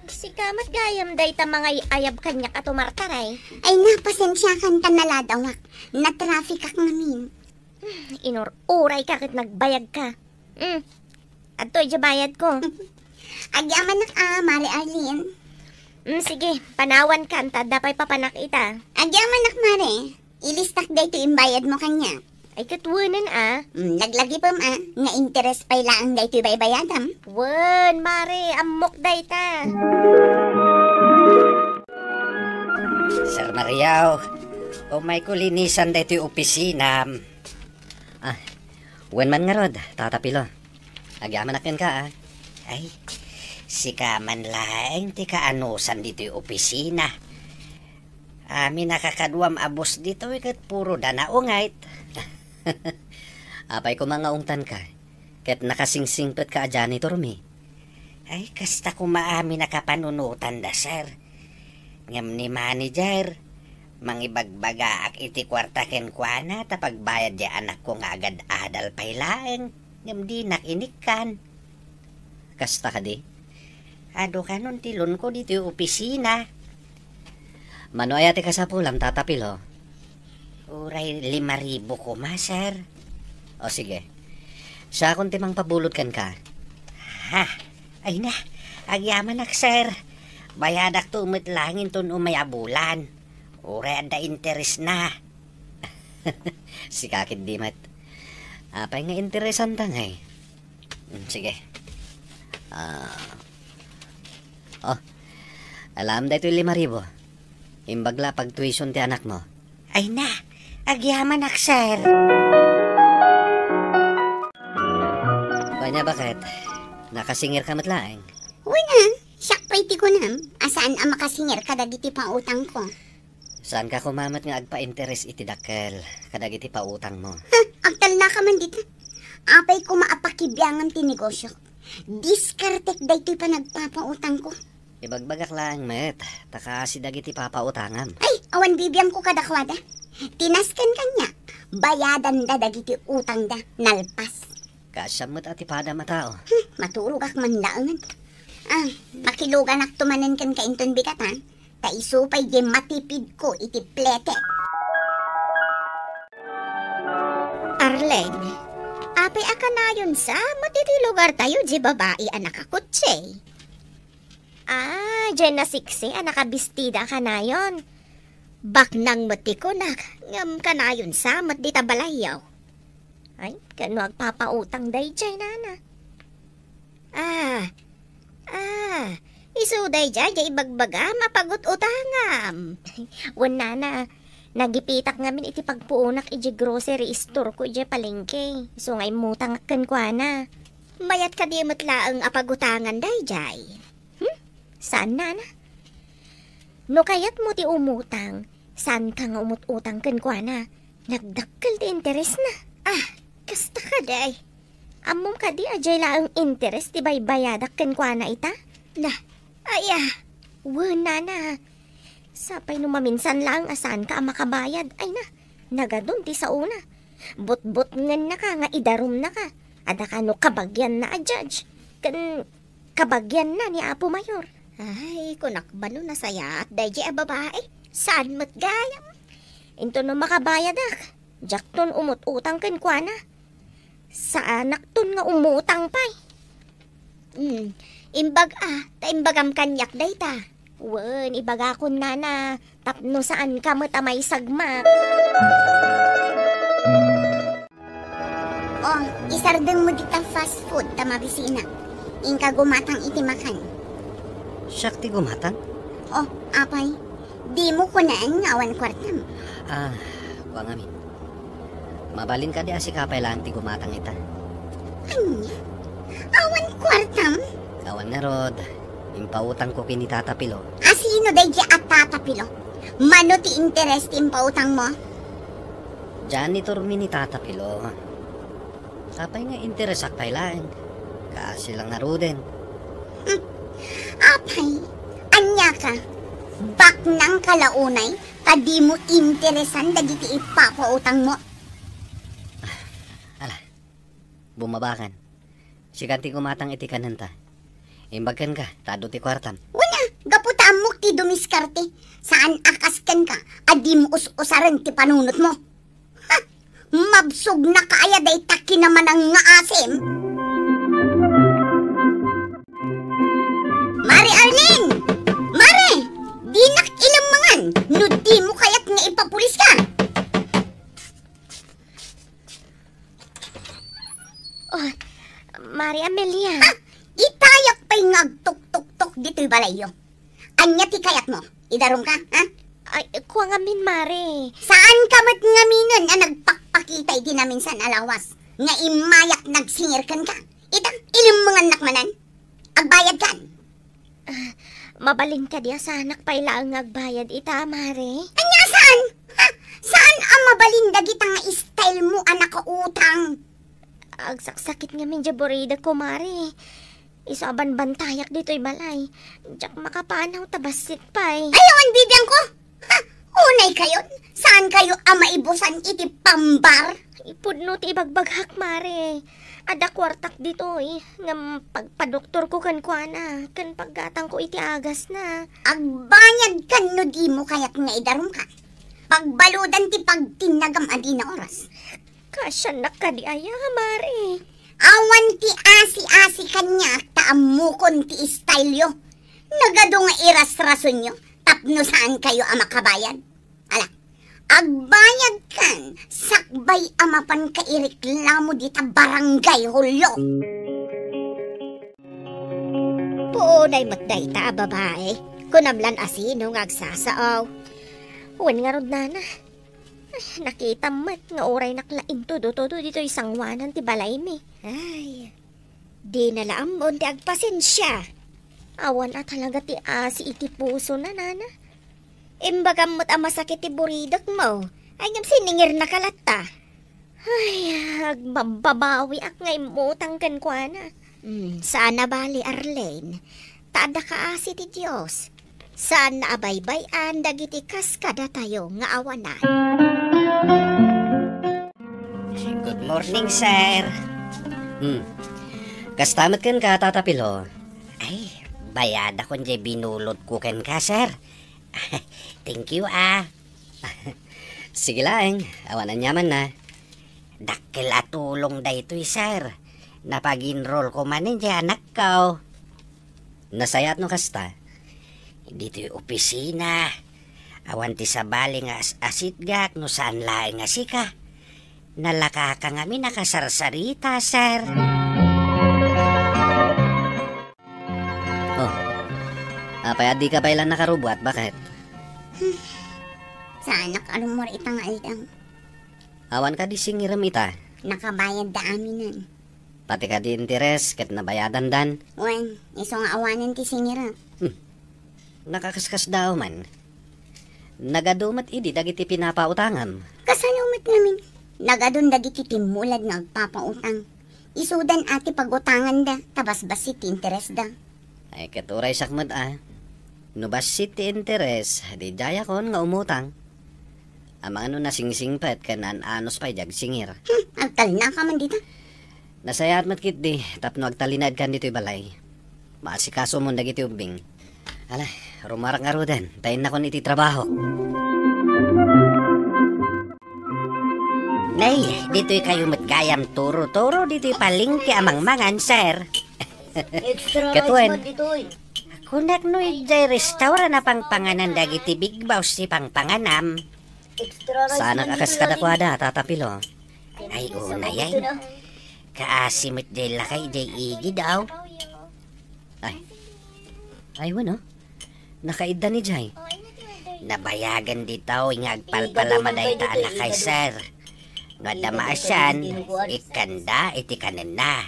sika met gayam dayta mangay-ayab kaniak a tumartaray. Ay, napasensiakan ta naladawak. Natrafikak ngamin. Inur-uray ka ket nagbayag ka. Mm. Adtoy diay bayad ko. Agyamanak a, Mare Arlene. Mm, sige, panawan kan ta adda pay papanak ita. Agyamanak, Mare. Ilistak daytoy imbayad mo kaniak. Ay, ket wenen a. Mm, laglagipem a, nga interes pay laeng daytoy baybayadam. Wen, Mare, ammok dayta. Sir Mariaw, umayko linisan daytoy opisinam. Ah, wen man ngarud, Tata Pilo. Agyamanak kenka, ah. Ay, sika man laeng ti kaanusan ditoy opisina. Amin a kakaduam a boss ditoy ket puro da naungayt. Apay koma nga ungtanka, ket nakasingsingpetka a janitor mi? Ay, kasta koma amin a kapanunotan da, sir. Ngem ni manager, mangibagbagaak iti kuarta kenkuana ta pagbayad diay anakko nga agad-adal pay laeng, ngem dinak inikkan. Kasta kadi? Adu kanon ti loanko ditoy opisina. Mano aya ti kasapulam, Tata Pilo? Uray lima ribu koma, sir. O, sige. Siakon ti mangpabulod kenka. Ha? Ay na, agyamanak, sir. Bayadakto met laeng inton umay a bulan. Uray adda interesna. Sika ketdi met. Apay nga interesanta ngay? Mm, sige. Ah. Oh, alam daytoy lima ribu. Imbag la pagtuition ti anakmo. Ay na, agyamanak, sir. Ania, baket? Nakasingirka met laeng? Wen a, siak pay ti kunam, a saan a makasingir kadagiti pautangko. Saanka koma met nga agpainteres iti dakkel kadagiti pautangmo. Ha, agtalnaka man dita. Apay koma a pakibiangam ti negosiok? Diskartek daytoy panagpapautangko. Ibagbagak laeng met, ta kaasi dagiti papautangam. Ay, awan bibiangko kadakuada. Ti nasken kaniak, bayadanda dagiti utangda, nalpas. Kaasiam met a ti padam a tao. Hmm, maturogak man laengen. Ah, makiluganakto manen kenka inton bigat, ha? Ta isu pay diay matipidko iti plete. Arlene, apay a kanayon sa met iti lugartayo diay babai a nakakotse? Ah, diay nasiksi a nakabistida a kanayon. Baknang met ti kunak, ngem kanayon sa met dita balayyo. Ay, ken no agpapautang daydiay, nana? Ah, ah, isu daydiay diay ibagbagam a pagut-utangam. Wen, nana, nagipitak ngamin iti pagpuonak idiay grocery store ko idiay palengke. Isu nga immutangak kenkuana. Mayat kadi met laeng a pagutangan daydiay? Hmm? Saan, nana? No kayatmo ti umutang, saanka nga umut-utang kenkuana. Nagdakkel ti interesna. Ah, kasta kadi. Ammom kadi a diay laeng interes ti baybayadak kenkuana ita? Na, aya. Wen, nana. Sapay no maminsan laeng a saanka a makabayad. Ay na, nagadun ti saona. Butbutngennaka nga idarumnaka. Adda kano kabagianna a judge. Ken kabagianna ni Apo Mayor. Ay, kunak ba no nasayaat daydiay a babai? Saan met gayam? Inton no makabayadak, diakton umut-utang kenkuana. Saanakton nga umutang pay. Hmm, imbag a, ta imbagam kaniak dayta. Wen, ibagakon, nana, tapno saanka met a maisagmak. Oh, isardengmo dita fast food ta mabisinak. Inka gumatang iti makan. Siak ti gumatang? Oh, apay, dimo kunaen nga awan kuartam? Ah, kua ngamin. Mabalin kadi a sika pay laeng ti gumatang ita? Ania? Awan kuartam? Awan ngarud. Impautangko ken ni Tata Pilo. A sino daydiay a Tata Pilo? Mano ti interes ti impautangmo? Janitor mi ni Tata Pilo. Apay nga interesak pay laeng? Kaasi la ngaruden. Hmm. Apay, ania ka? Baknang ka la unay ta dimo interesan dagiti ipapautangmo? Ala, bumabakan. Sikan ti gumatang iti kanenta. Imbag kenka, ta adu ti kuartam. Wen a, gapu ta ammok ti dumiskarte. Saan a kas kenka a dimo us-usaren ti panunotmo. Ha! Mabsogna ka aya dayta kinamanang nga asim? Mare Arlene! Mare! Dinak ilemmengan no dimo kayat nga ipapuliska. Oh, Mare Amelia. Ha? Itayak pay nga agtuktoktok ditoy balayyo. Ania ti kayatmo? Idarumka, ha? Ay, kua ngamin, Mare. Saanka met ngaminen a nagpakpakita iti naminsan a lawas nga immayak nagsingir kenka? Ita, ilemmengannak manen. Agbayadkan. Ah, mabalin kadi a saanak pay laeng nga agbayad ita, Mare? Ania a saan? Ha? Saan a mabalin dagita nga stylemo a nakautang? Agsaksakit ngamin diay buridek ko, Mare. Isu a banbantayak ditoy balay. Diak makapanaw ta bassit pay. Ay, awan bibiangko. Ha? Unay kayon, saan kayo a maibusan iti pambar? Ipudno ti ibagbagak, Mare. Adda kuartak ditoy, ngem pagpadoktorko kenkuana, ken paggatangko iti agasna. Agbayadkan no dimo kayat nga idarumka. Pagbaludan ti pagtinnagam a dina oras. Kaasiannak kadi aya, Mare? Awan ti asi-asi kaniak ta ammokon ti styleo. Nagadu nga irasrasonyo tapno saan kayo a makabayad. Ala, agbayadkan sakbay a mapanka ireklamo dita barangay, Julio. Puonay met dayta a babai. Kunam lan a sino nga agsasao. Wen ngarud, nana. Ay, nakitam met nga uray nakla intudo-tudo ditoy sanguanan ti balaymi. Ay, dina la ammon ti agpasensia. Awan a talaga ti asi iti pusona, nana. Imbagam met a masakit ti buridekmo. Ay, ngem siningirnaka latta. Ay, agbabbabawiak nga immutang kenkuana. Hmm, saan a bali, Arlene. Ta adda kaasi ti Dios. Saan a baybay-an dagiti kas kadatayo nga awanan. Good morning, sir. Hmm. Kasta met kenka, Tata Pilo. Ay, bayadakon diay binulotko kenka, sir. Thank you, ah. Sige laeng, awan aniamanna. Dakkel a tulong daytoy, sir. Napag-enroll ko manen diay anakko. Nasayaat no kasta. Ditoy opisina, awan ti sabali nga as-asitgak no saan laeng a sika. Nalakaka ngamin a kasarsarita, sir. Oh. Apay a dika pay la nakarubuat, baket? Saanak a rummuar ita nga aldaw. Awan kadi singirem ita? Nakabayadda aminen. Pati kadi interes ket nabayadandan? Wen, isu nga awanen ti singirek. Hmm. Nakakaskasdaaw man. Nagadu met idi dagiti pinapautangam. Kasano met ngamin? Nagadun dagiti timmulad nga agpapautang. Isudan a ti pagutanganda, ta basbassit ti interesda. Ay, ket uraysak met a. No bassit ti interes, di diayakon nga umutang. Amangan no nasingsingpet ken naan-anus pay di agsingir. Hmm, agtalnaka man dita. Nasayaat met ketdi tapno agtalinaedkan ditoy balay. Maasikaso mon dagiti ubbing. Ala, rumarak ngaruden, ta innakon iti trabaho. Nay, ditoy kayo met gayam turo-turo ditoy palengke a mangmangan, sir. Extra rice man ditoy. Kunak no idiay restaurant a pangpanganan dagiti big boss ti pangpanganam. Extra rice man ditoy. Saanak a kas kadakuada, Tata Pilo. Ay, unay ay. Kaasi met diay lakay diay igid, aw. Ay. Ay, wen, oh. Nakaidda ni Jay. Nabayagan ditoy nga agpalpalama dayta a lakay, sir. No adda maasian, ikkanda iti kanenna.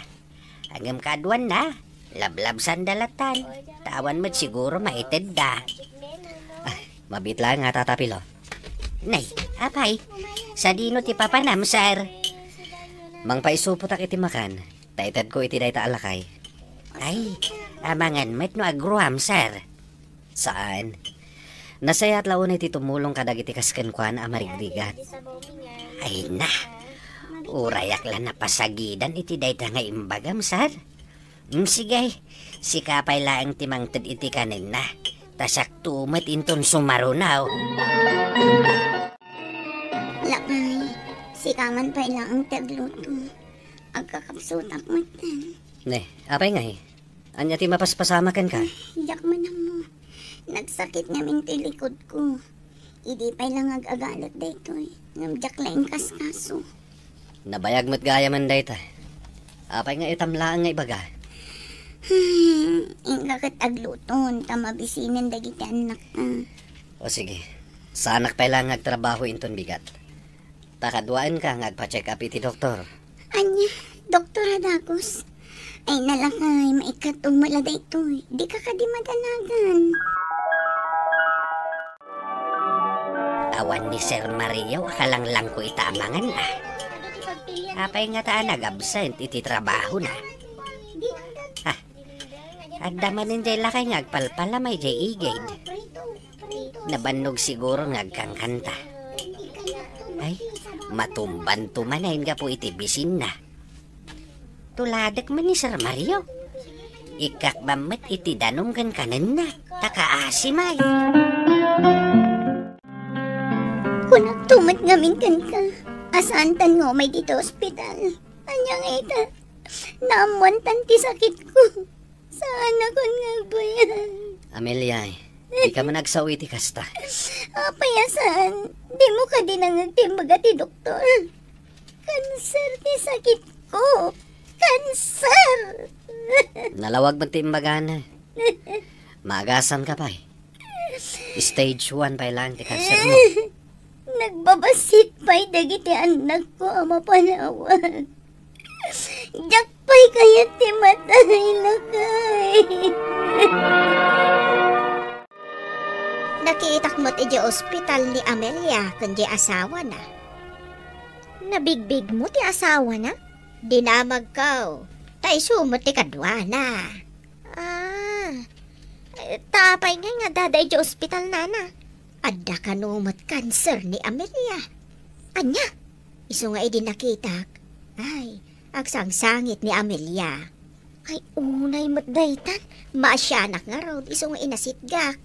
Ngem kaaduanna, lablabsanda latan. Ta awan met siguro maitedda. Ah, mabiit laeng nga, Tata Pilo. Nay, apay, sadino ti papanam, sir? Mangpaisupotak iti makan. Ta itedko iti dayta a lakay. Ay, amangan met no agruam, sir. Saan? Nasayaat la unay ti tumulong kadagiti kas kenkuana a marigrigat. Ay na, urayak la napasagidan iti dayta nga imbagam, sir. Mm, sige, sika pay laeng ti mangted iti kanenna. Ta sakto met inton sumarunaw. Lakay, sika man pay laeng ti agluto. Agkakapsutak met. Ne, apay ngay? Ania ti mapaspasama kenka? Diak man ammo. Nagsakit ngamin ti likudko. Idi pay la nga ag-agalet daytoy, ngem diak la inkaskaso. Nabayag met gayam dayta. Apay nga itam laeng nga ibaga? Hmm, inka ket agluton ta mabisinen dagiti annakta. O sige, saanak pay la nga agtrabaho inton bigat. Ta kaduaenka nga agpa-check up iti doktor. Ania, doktor a dagus? Ay, nalakay, maikkat umala daytoy. Dika kadi madanagan. Awan ni Sir Mario a kalanglangko ita a mangan, ah. Apay ngata a nag-absent iti trabahona? Ah, adda manen jay lakay nga agpalpalamay jay igid. Nabannog siguro nga agkankanta. Ay, matumbanto manen gapu iti bisinna. Tuladek man ni Sir Mario. Ikkakbam met iti danum ken kanenna, ta kaasi man. Kunakto met ngamin kenka, a saantan nga umay ditoy ospital. Ania nga ita, naammoantan ti sakitko. Saanakon nga agbayag. Amelia, dika man agsao iti kasta. Apay a saan? Dimo kadi nangngeg ti imbaga ti doktor? Kanser ti sakitko. Kanser! Nalawag met ti imbagana. Maagasanka pay. Stage one pay laeng ti kansermo. Nagbabassit pay dagiti annakko a mapanawan. Diak pay kayat ti matay, lakay. Nakitak met idiay ospital ni Amelia ken diay asawana. Nabigbigmo ti asawana? Dinamagko, ta isu met ti kaduana. Ah, eh, ta apay ngay nga addada idiay ospital, nana? Adda kano met kanser ni Amelia. Ania? Isu nga idi nakitak, ay, agsangsangit ni Amelia. Ay, unay met daytan. Maasianak ngarud, isu nga inasitgak.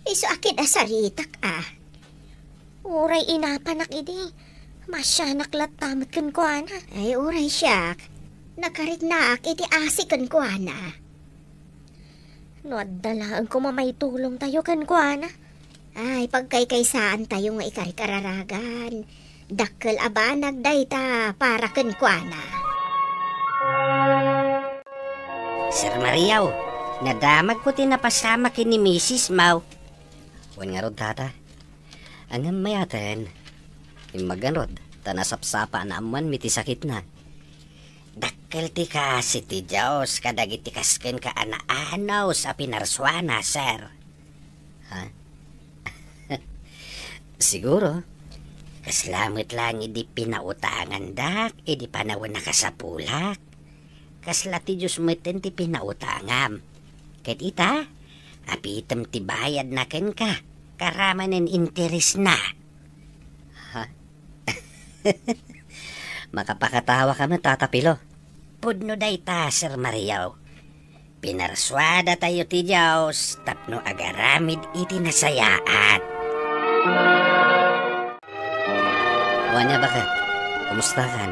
Isu a kinasaritak, a. Uray inapanak idi, maasianak latta met kenkuana. Ay, uray siak, nakariknaak iti asi kenkuana. No adda laeng koma maitulongtayo kenkuana. Ay, pagkaykaysaantayo nga ikarik-araragan. Dakkel a banag dayta para kenkuana. Sir Mariaw, nadamagko ti napasamak ken ni Misis Mau. Wen ngarud, tata. Ngem mayaten, immag ngarud, ta nasapsapa a naammoanmi ti sakitna. Dakkel ti kaasi ti Dios kadagiti kas kenka a naanus a pinarsuana, sir. Ha? Siguro, kasla met laeng idi pinautangandak idi panawen a kasapulak. Kasla ti Dios metten ti pinautangam. Ket ita, apitem ti bayadna kenka, karamanen interesna. Ha? Makapakatawa ka met, Tata Pilo. Pudno dayta, Sir Mario. Pinarsuadatayo ti Dios tapno agaramid iti nasayaat. O ania, baket? Kumustakan?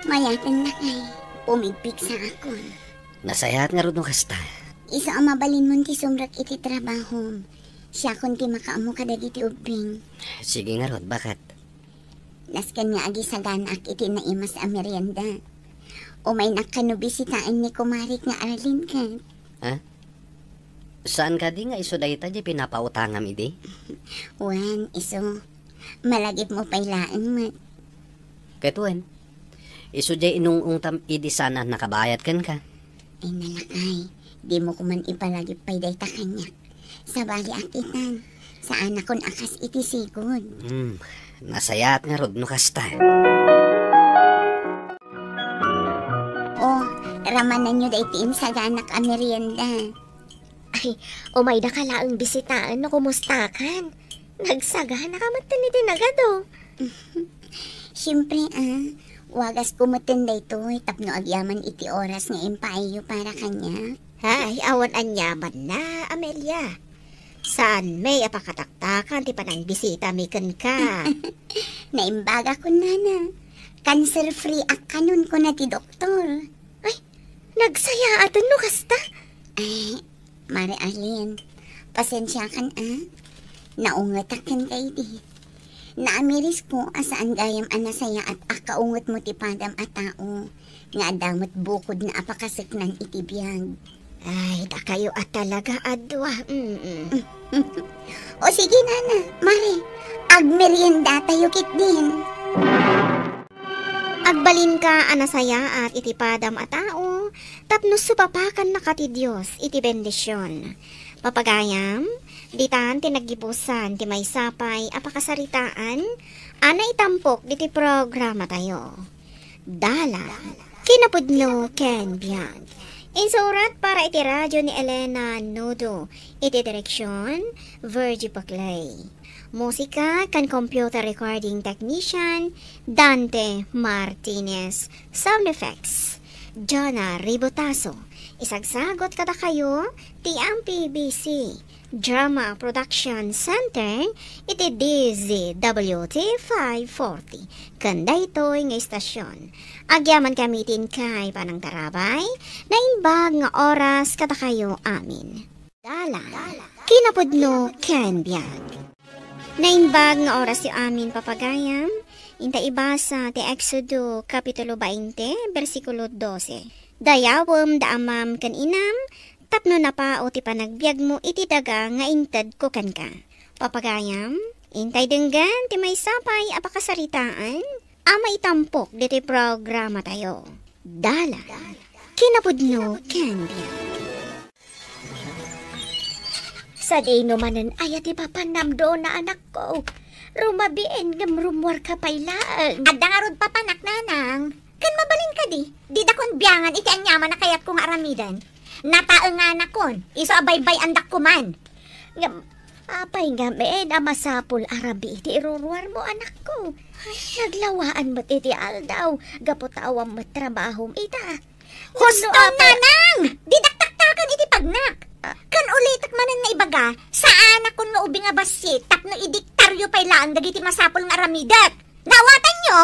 Mayaten, lakay. Pumigpigsaakon. Nasayaat ngarud no kasta. Isu a mabalinmon ti sumrek iti trabahom. Siakon ti makaammo kadagiti ubbing. Sige ngarud, baket? Nasken nga agisaganaak iti naimas a merienda. Umaynak kano bisitaen ni kumarik nga Arlene ket. Ha? Saan kadi nga isu dayta ti pinapautangam idi? Wen, isu. Malagipmo pay laeng met. Ket wen, isu diay inung-ungtam idi saan a nakabayad kenka. Ay, nalakay, dimo koman ipalagip pay dayta kaniak. Sabali a kitan, saanakon a kas iti sigud. Hmm, nasayaat ngarud no kasta. O, ramananyo dayta insaganak a merienda. Ay, umaydaka laeng bisitaen no kumustakan. Nagsaganaka metten iti nagadu. Siempre, a, wagasko metten daytoy tapno agyaman iti oras nga impaayyo para kaniak. Ay, awan aniamanna, Amelia. Saanmi a pakataktakan ti panangbisitami kenka. Naimbagakon, nana. Cancer-free ak kanon, kuna ti doktor. Ay, nagsayaaten no kasta. Ay, Mare Arlene, pasensiakan a. Naungetak kenka idi. Naamirisko a saan gayam a nasayaat a kaungetmo ti padam a tao nga adda met bukodna a pakaseknan iti biag. Ay, dakayo a talaga a dua. Mm-mm. O sige, nana, mare, agmeriendatayo ketdin. Agbalinka a nasayaat iti padam a tao tapno supapakannaka ti Dios iti bendision. Papagayam, ditan ti naggibusan ti maysa pay a pakasaritaan a naitampok diti programatayo. Dalan, kinapudno ken biag. Insurat para iti radio ni Elena Nodo, iti direksion, Virgie Paclay. Musika ken computer recording technician, Dante Martinez. Sound effects, Jonah Ribotazo. Isagsagot kadakayo ti M P B C Drama Production Center iti D Z W T five forty. Ken daytoy nga istasyon, agyamankami ti inkay panangtarabay, naimbag nga oras kadakayo amin. Dalan, kinapudno ken biag. Naimbag nga orasyo amin, papagayam. Inta ibasa ti Exodo, Kapitulo twenty, bersikulo dose. Dayawem da amam ken inam, tapno napao ti panagbiagmo iti daga nga intedko kenka. Papagayam, intay denggen ti maysa pay a pakasaritaan a maitampok ditoy programatayo. Dalan, kinapudno ken biag. Sadino manen aya ti papannam, Dona, anakko? Rumabiin ngem rummuarka pay laeng. Adda ngarud papanak, nanang. Ken mabalin kadi, didakon biangan iti aniaman a kayatko nga aramiden. Nataenganakon, isu a baybay-andak koman. Ngem, apay ngamin a masapul a rabii ti iruruarmo, anakko? Naglawaan met iti aldaw, gapu ta awan met trabahom ita. Husto, no, apay, nanang! Didak taktaken iti pagnak. Ah. Ken ulitek manen nga ibaga, saanakon nga ubing a bassit tapno idiktaryo pay laeng dagiti masapul nga aramidek. Naawatanyo?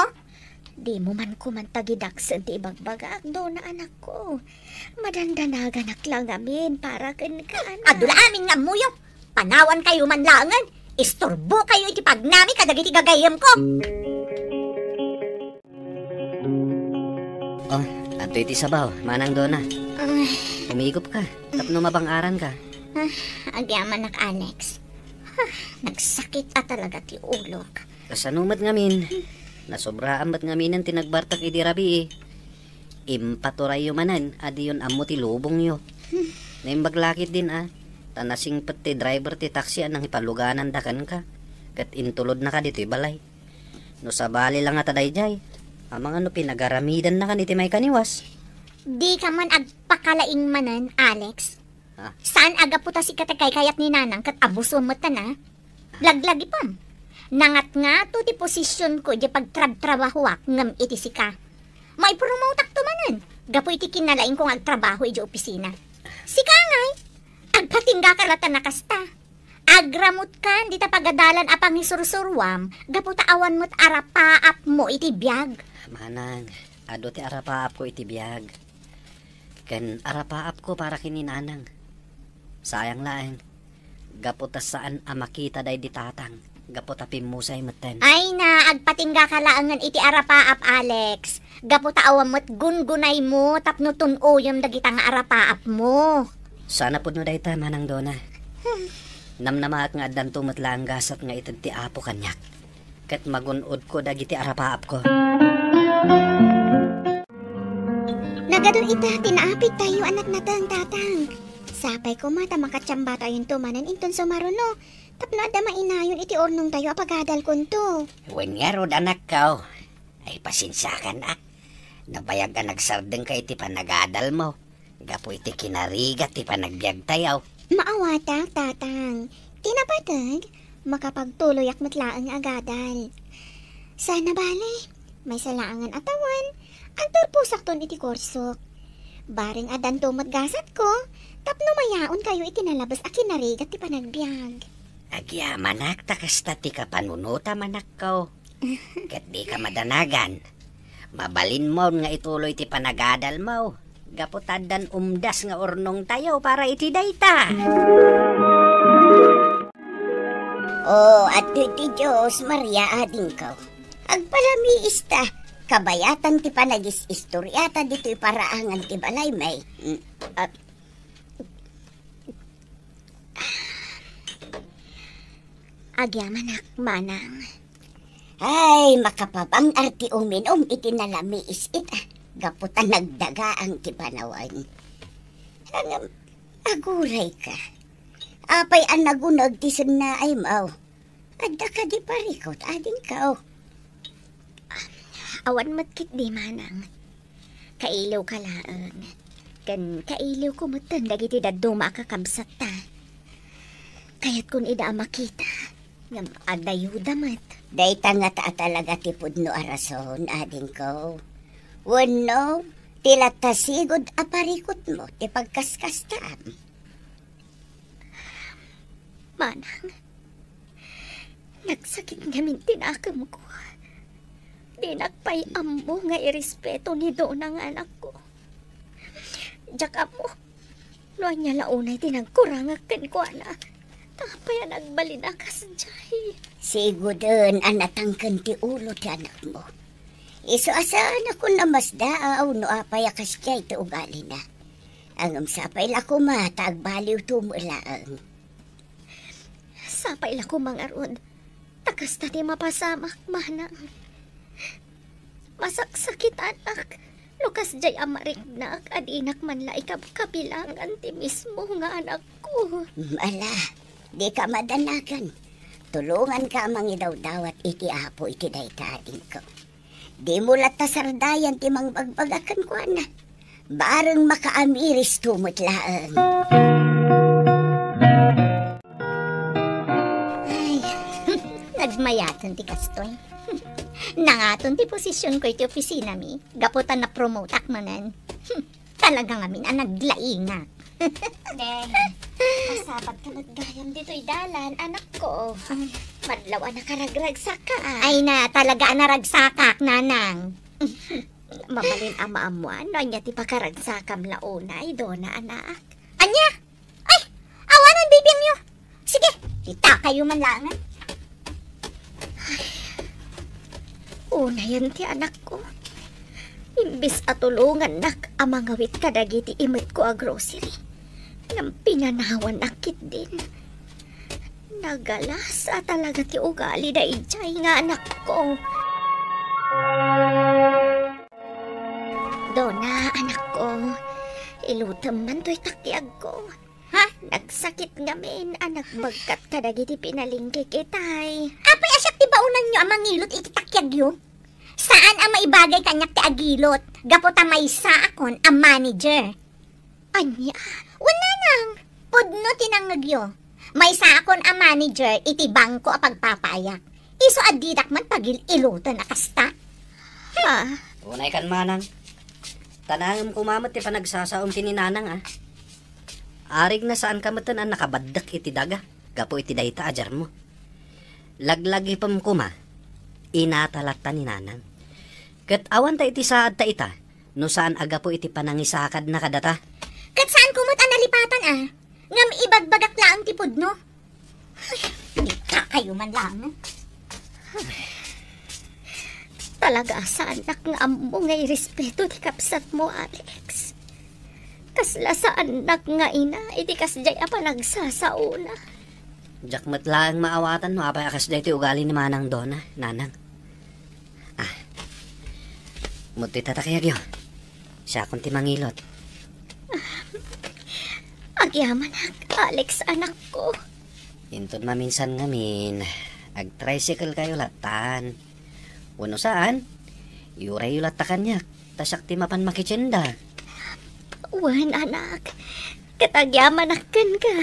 Dimo man koman tagidaksen ti ibagbagak, Dona, anakko. Madandanaganak la ngamin para kenka, anak. Adu la amin nga ammoyo. Panawankayo man laengen. Isturbokayo iti pagnami kadagiti gagayyemko. Oh, adtoy ti sabaw, Manang Dona. Ay. Umigupka, tapno mabang-aranka. Ah, agyamanak, Alex. Ah, nagsakit a talaga ti ulok. Kasano met ngamin? Nasobraan met ngaminen ti nagbartek idi rabii. Impaturayyo manen a diyon ammo ti lubongyo. Naimbag la ketdin a, ta nasingpet ti driver ti taxi a nangipalugananda kenka, ket intulodnaka ditoy balay. No sabali la ngata daydiay, amangan no pinagaramidannaka iti maikaniwas. Dika man agpakalaing manen, Alex. Ah. Saan a gapu ta sika ti kaykayat ni Nanang ket abusom met ta na? Laglagipem. Nangatngato ti posisionko idiay pagtrabtrabahoak ngem iti sika. Maipromotakto manen gapu iti kinalaingko nga agtrabaho idiay opisina. Sika ngay, agpatinggaka la ta nakasta. Agramutkan dita pagadalan a pangisursuruam gapu ta awan met arapaapmo iti biag. Manang, adu ti arapaapko iti biag. Ken arapaapko para ken ni Nanang. Sayang laeng, gapu ta saan a makita daydi Tatang, gapu ta pimmusay metten. Ay na, agpatinggaka laengen iti arapaap, Alex. Gapu ta awan met gungunaymo tapno tun-oyem dagita nga arapaapmo. Saan a pudno dayta, Manang Dona. Hmm. Namnamaak nga addanto met laeng gasat nga ited ti Apo kaniak. Ket magun-odko dagiti arapaapko. Nagadu ita ti naapigtayo a natnateng, Tatang. Sapay koma ta makatiambatayon manen inton sumaruno, tapno adda mainayon iti urnongtayo a pagadalkonto. Wen ngarud, anakko. Ay, pasensiakan, a. Nabayag a nagsardengka iti panagadalmo. Gapu iti kinarigat ti panagbiagtayo. Maawatak, Tatang. Ti napateg, makapagtuloyak met laeng nga agadal. Sana bale, maysa laengen a tawen, agturposakton iti kursok. Bareng addanto met gasatko, tapno mayaonkayo iti nalabes a kinarigat ti panagbiag. Agyamanak ta kasta ti kapanunotam, anakko. Ket dika madanagan. Mabalinmon nga ituloy ti panagadalmo. Gapu ta addan umdas nga urnongtayo para iti dayta. O, adtoy ti Dios, Maria, adingko. Agpalamiis ta. Kabayatan ti panagis-istoriata ditoy paraangan ti balaymi. Mm, ah. Agyamanak, Manang. Ay, makapabang-ar ti uminum iti nalamiis ita, gapu ta nagdagaang ti panawen. Ngem, agurayka. Apay a naguneg ti sennaaymo? Adda kadi parikut, adingko? Awan met ketdi, Manang. Kailiwka laeng. Ken kailiwko metten dagiti dadduma a kakabsatta. Kayatkon ida a makita, ngem adayoda met. Dayta ngata a talaga ti pudno a rason, adingko. Wenno, ti latta sigud a parikutmo ti pagkaskastaam. Manang, nagsakit ngamin ti nakemko. Dinak pay ammo nga irespeto ni Dona nga anakko. Diak ammo no ania la unay ti nagkurangak kenkuana. Ta apay a nagbalin a kasdiay? Siguden a natangken ti ulo ti anakmo. Isu a saanakon a masdaaw no apay a kasdiay ti ugalina. Ngem sapay la koma ta agbaliwto met laeng. Sapay la koma ngarud, ta kasta ti mapasamak, manang. Masaksakitanak no kasdiay a mariknak a dinak man la ikabkabilangan ti mismo nga anakko. Ala, dika madanagan. Tulonganka a mangidawdawat iti Apo iti dayta adingko. Dimo latta sardayan ti mangbagbaga kenkuana. Bareng makaamiristo met laeng. Ay, nagmayaten ti kastoy. Nangaton ti posisionko iti opisinami, gapu ta napromoteak manen. Talaga ngamin a naglaingak. Neng, masabat ka met gayam ditoy dalan, anakko. Ay. Madlaw a nakaragragsakka, a. Ay na, talaga a naragsakak, nanang. Mabalin a maammuan no ania ti pakaragsakam la unay, Dona, anak. Ania? Ay, awanen bibiangyo. Sige, itakayo man laengen. Ay, unayen ti anakko. Imbes a tulongannak a mangawit kadagiti imetko a grocery, ngem pinanawannak ketdin. Nagalasa talaga ti ugali daydiay nga anakko. Dona, anakko, ilutem man toy takiagko. Ha? Nagsakit ngamin a nagbagkat kadagiti pinalingkek itay. Apay a siak ti baonanyo a mangilot iti takiagyo? Saan a maibagay kaniak ti agilot, gapu ta maysaakon a manager. Ania? Wen, nanang, pudno ti nangngegyo. Maysaakon a manager iti bangko a pagpapaayak. Isu a didak man pagil-iloten a kasta. Ha? Unay kan, manang. Ta naangem koma met ti panagsasaom ken ni nanang, a. Arigna saanka metten a nakabaddek iti daga gapu iti dayta a diarmo. Laglagipem koma, inata latta ni nanang. Ket awan ta iti saad ta ita, no saan a gapu iti panangisakadna kadata. Ket saanko met a nalipatan, a. Ngem ibagbagak laeng ti pudno. Ay, dika kayo man lang. Talaga a saannak nga ammo nga irespeto ti kabsatmo, Alex. Kasla saannak nga ina iti kasdiay a panagsasaona. Diak met laeng maawatan no apay a kasdiay ti ugali ni Manang Dona, Nanang. Ah. Mudtoy ta takiagyo. Siakon ti mangilot. Agyamanak, Alex, anakko. Inton maminsan ngamin, agtricycle kayo lattan. Wenno saan, iyurayyo latta kaniak, ta siak ti mapan makitienda. Wen, anak, ket agyamanak kenka.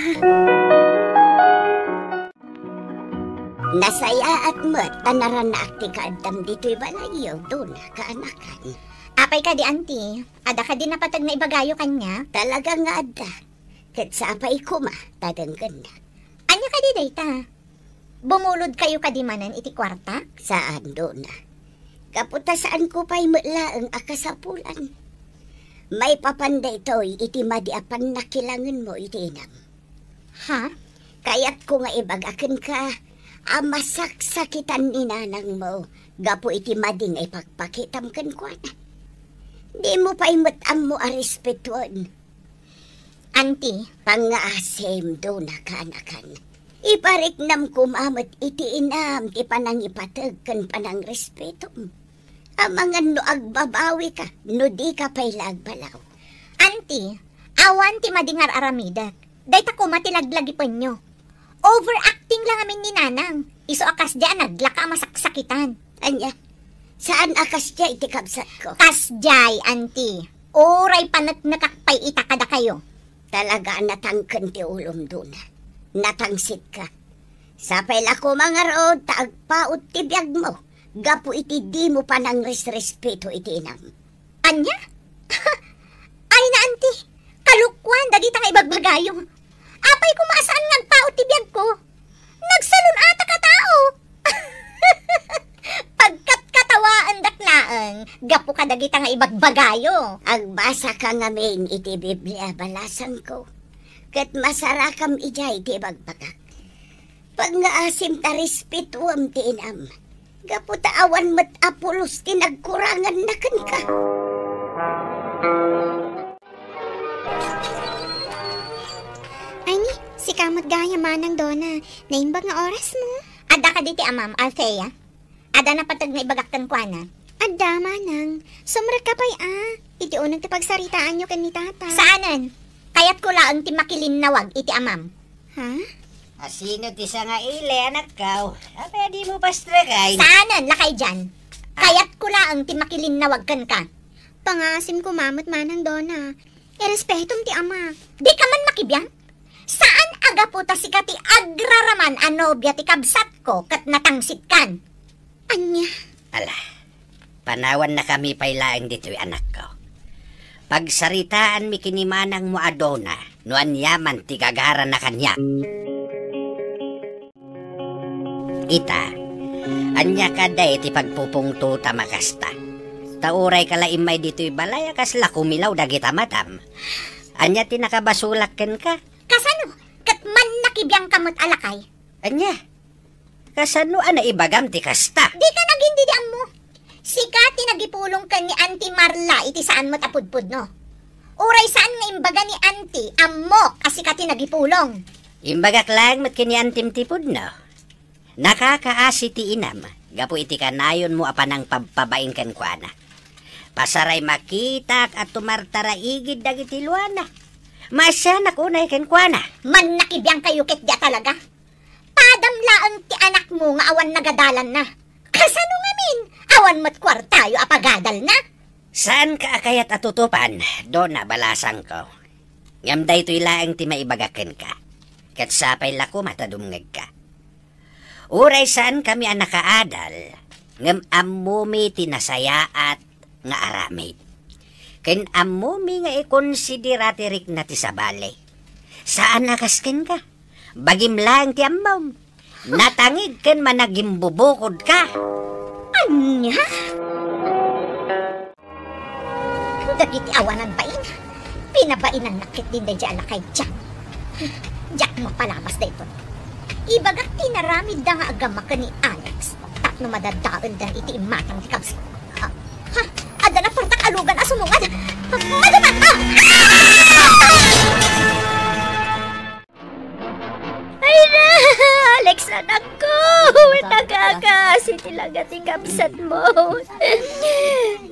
Nasayaat met ta narannaak ti kaaddam ditoy balayyo, Dona, kaanakan. Apay kadi, Auntie? Adda kadi napateg nga ibagayo kaniak? Talaga nga adda. Ket sapay koma ta denggennak. Ania kadi dayta? Bumulod kayo kadi manen iti kuarta? Saan, Dona. Gapu ta saanko pay met laeng a kasapulan. Maipapan daytoy iti madi a pannakilangenmo iti inam. Ha? Kayatko nga ibaga kenka a masaksakitan ni nanangmo gapu iti madi nga ipakpakitam kenkuana. Dimo pay met ammo a respetuen. Auntie. Pangngaasim, Dona, kaanakan. Ipariknam koma met iti inam ti panangipateg ken panangrespetom. Amangan no agbabawika, no dika pay la agbalaw. Auntie, awan ti madi nga ar-aramidek. Dayta koma ti laglagipenyo. Overacting la ngamin ni Nanang. Isu a kasdiay a naglaka a masaksakitan. Ania? Saan a kasdiay ti kabsatko? Kasdiay, Auntie. Uray paneknekak pay ita kadakayo. Talaga a natangken ti ulom, Dona. Natangsitka. Sapay la koma ngarud ta agpaut ti biagmo gapu iti dimo panangresrespeto iti inam. Ania? Ay na, Auntie, kalokuan dagita nga ibagbagayo. Apay koma a saan nga agpaut ti biagko? Nagsalun-atak a tao. Pagkatkatawaendak laeng gapu kadagita nga ibagbagayo. Agbasaka ngamin iti Biblia, balasangko, ket masarakam idiay ti ibagbagak. Pangngaasim ta respetuem ti inam, gapu ta awan met a pulos ti nagkuranganna kenka. Dayta, Manang Dona, naimbag nga orasmo. Adda kadi ti amam, Althea? Adda napateg nga ibagak kenkuana? Adda, Manang. Sumrekka pay a. Iti uneg ti pagsaritaanyo ken ni Tata. Saanen. Kayatko laeng ti makilinnawag iti amam. Ha? A, sino ti sangaili, anakko? Apay a dimo pastreken? Saanen, lakay dian. Ah. Kayatko laeng ti makilinnawag kenka. Pangaasim koma met, Manang Dona. Irespetom ti ama. Dika man makibiang? Saan a gapu ta sika ti agraraman a nobia ti kabsatko ket natangsitkan? Ania? Ala, panawannakami pay laeng ditoy, anakko. Pagsaritaanmi ken ni manangmo a Dona no aniaman ti gagarana kaniak. Ita, ania kadi ti pagpupungtotam a kasta? Ta urayka la immay ditoy balay a kasla kumilaw dagita matam. Ania ti nakabasolak kenka? Kasano? Ket mannakibiangka met a lakay? Ania? Kasano a naibagam ti kasta? Dika nagin didi ammo. Sika ti nagipulong ken ni Auntie Marla iti saan met a pudpudno. Uray saan nga imbaga ni Auntie, ammok a sika ti nagipulong. Imbagak laeng met ken ni Antim ti pudno. Nakakaasi ti inam gapu iti kanayonmo a panangpabpabain kenkuana. Pasaray makitak a tumartaraigid dagiti luana. Maasianak unay kenkuana. Mannakibiangkayo ketdi a talaga. Padam laeng ti anakmo nga awan nagadalanna. Kasano ngamin? Awan met kuartayo a pagadalna? Saanka a kayat a tutupan, Dona, balasangko. Ngem daytoy laeng ti maibagak kenka. Ket sapay la koma ta dumngegka. Uray saankami a nakaadal, ngem ammomi ti nasayaat nga aramid. Ken ammomi nga ikonsidera ti rikna ti sabali. Saan a kas kenka. Bagim laeng ti ammom. Natangig ken managimbubukodka. Ania? Dagiti awanan bain, pinabainannak ketdin daydiay a lakay dian. Diak mapalabas daytoy. Ibagak ti inaramidda nga agama ken ni Alex tapno madadaenda iti imatang ti kabsat. Ha? Ha? Adda napartak a lugan a sumungad. Madama! Ah! Ah! Ay na, Alex, anakko! Nakakaasi ti laga ti kabsatmo.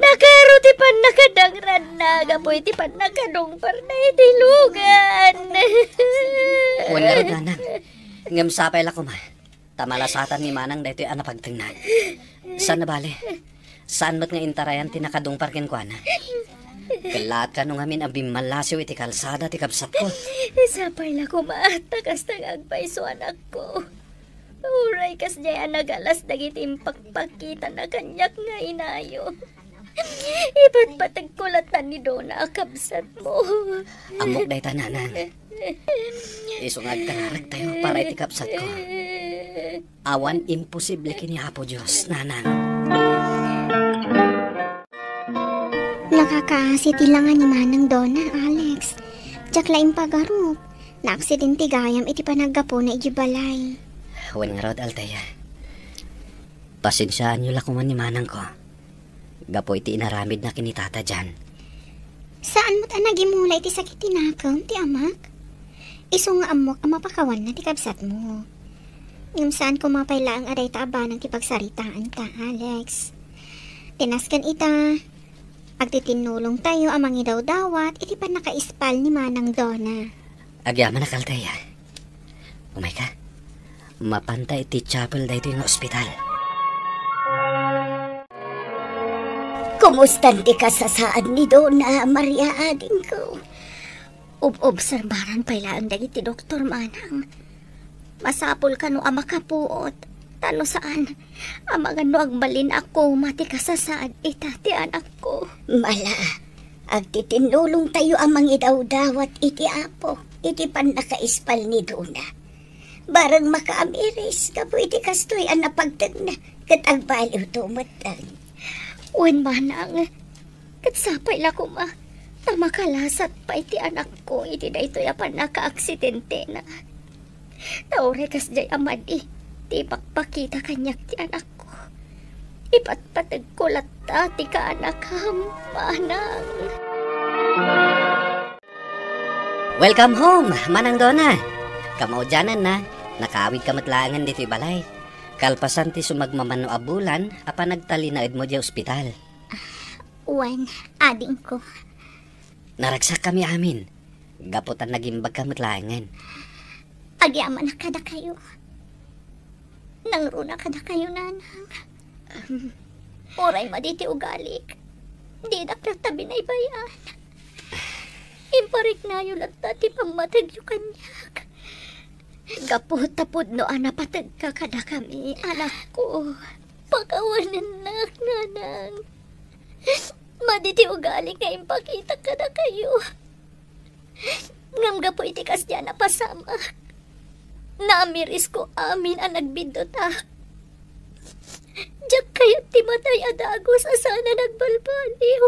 Nakaro ti pannakadangranna gapu iti pannakadungparna iti lugan. Wen ngarud, nanang. Ngem sapay la koma ta malasatan ni manang daytoy a napagtengna. Saan a bale, saan met nga intarayan ti nakadungpar kenkuana. Kellaat kano ngamin a bimmallasiw iti kalsada ti kabsatko. Sapay la koma ta kasta nga agpayso, anakko. Uray kasdiay a nagalas dagiti impakpakitana kaniak nga inayo. Ipatpategko latta ni Dona a kabsatmo. Ammok dayta, nanang. Isu nga agkararagtayo para iti kabsatko. Awan imposible ken ni Apo Dios, nanang. Nakakaasi ti langa ni Manang Dona, Alex. Diak la impagarup. Naaksidente gayam iti panaggapuna idiay balay. Wen ngarud, Althea. Pasensiaanyo la koma ni manangko gapu iti inaramidna ken ni tata diay. Saan met a nagimula iti sakit ti nakem ti amak? Isu nga ammok a mapakawanna ti kabsatmo. Ngem saan koma pay laeng a dayta a banag ti pagsaritaanta, Alex. Ti nasken ita, agtitinnulongtayo a mangidawdawat iti pannakaispal ni Manang Dona. Agyamanak, Althea. Umayka. Mapanta iti chapel daytoy nga ospital. Kumustan ti kasasaad ni Dona, Maria, adingko? Ob-obserbaran pay laeng dagiti doktor, manang. Masapul kano a makapuot, ta no saan, amangan no agbalin a koma ti kasasaad ita ti anakko. Mala, agtitinnulongtayo a mangidawdawat iti Apo iti pannakaispal ni Dona. Bareng makaamiris gapu iti kastoy a napagtengna ket agbaliwto metten. Wen, manang, ket sapay la koma ta makalasat pay ti anakko iti daytoy a pannakaaksidentena. Ta uray kasdiay a madi ti ipakpakita kaniak ti anakko, ipatpategko latta ti kaanakam, manang. Welcome home, Manang Dona. Kamaudiananna, nakaawidka met laengen ditoy balay. Kalpasan ti sumagmamano a bulan a panagtalinaedmo diay ospital. Wen, adingko. Naragsakkami amin. Gapu ta nagimbagka met laengen. Agyamanak kadakayo. Nangruna kadakayo, nanang. Uray madi ti ugalik, didak latta binaybay-an. Impariknayo latta ti pammategyo kaniak. Gapu ta pudno a napategka kadakami, anakko. Pakawanennak, nanang. Madi ti ugalik nga impakitak kadakayo. Ngem gapu iti kasdiay a napasamak, naamirisko amin a nagbiddutak. Diak kayat ti matay a dagus a saan a nagbalbaliw.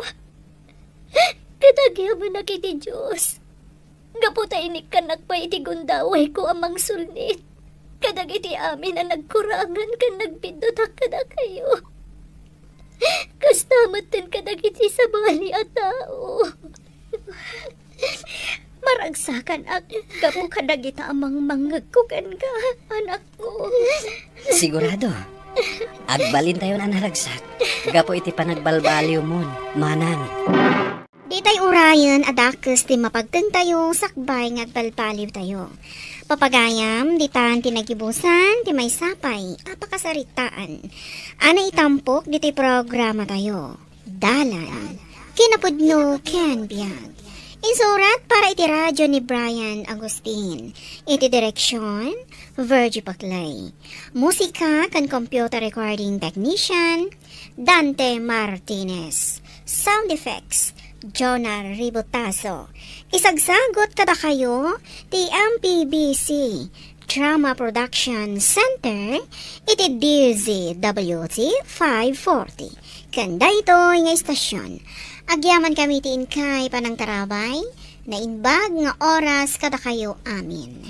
Ket agyamanak iti Dios, gapu ta inikkannak pay iti gundawayko a mangsulnit kadagiti amin a nagkurangan ken nagbiddutak kadakayo. Kasta metten kadagiti sabali a tao. Maragsakanak gapu kadagita a mangmangngegko kenka, anakko. Sigurado, agbalintayon a naragsak gapu iti panagbalbaliwmon, manang. Ditay urayen a dakes ti mapagtengtayo sakbay nga agbalbaliwtayo. Papagayam, ditan ti nagibusan ti maysa pay a pakasaritaan a naitampok ditoy programatayo. Dalan. Kinapudno ken biag. Insurat para iti radyo ni Brian Agustin. Iti direksyon, Virgie Paclay. Musika ken computer recording technician, Dante Martinez. Sound effects, Jonah Ributazo. Isagsagut kadakayo ti M P B C Drama Production Center iti D Z W T five forty. Ken daytoy nga istasyon, agyamankami ti inkay panangtarabay, naimbag nga oras kadakayo amin.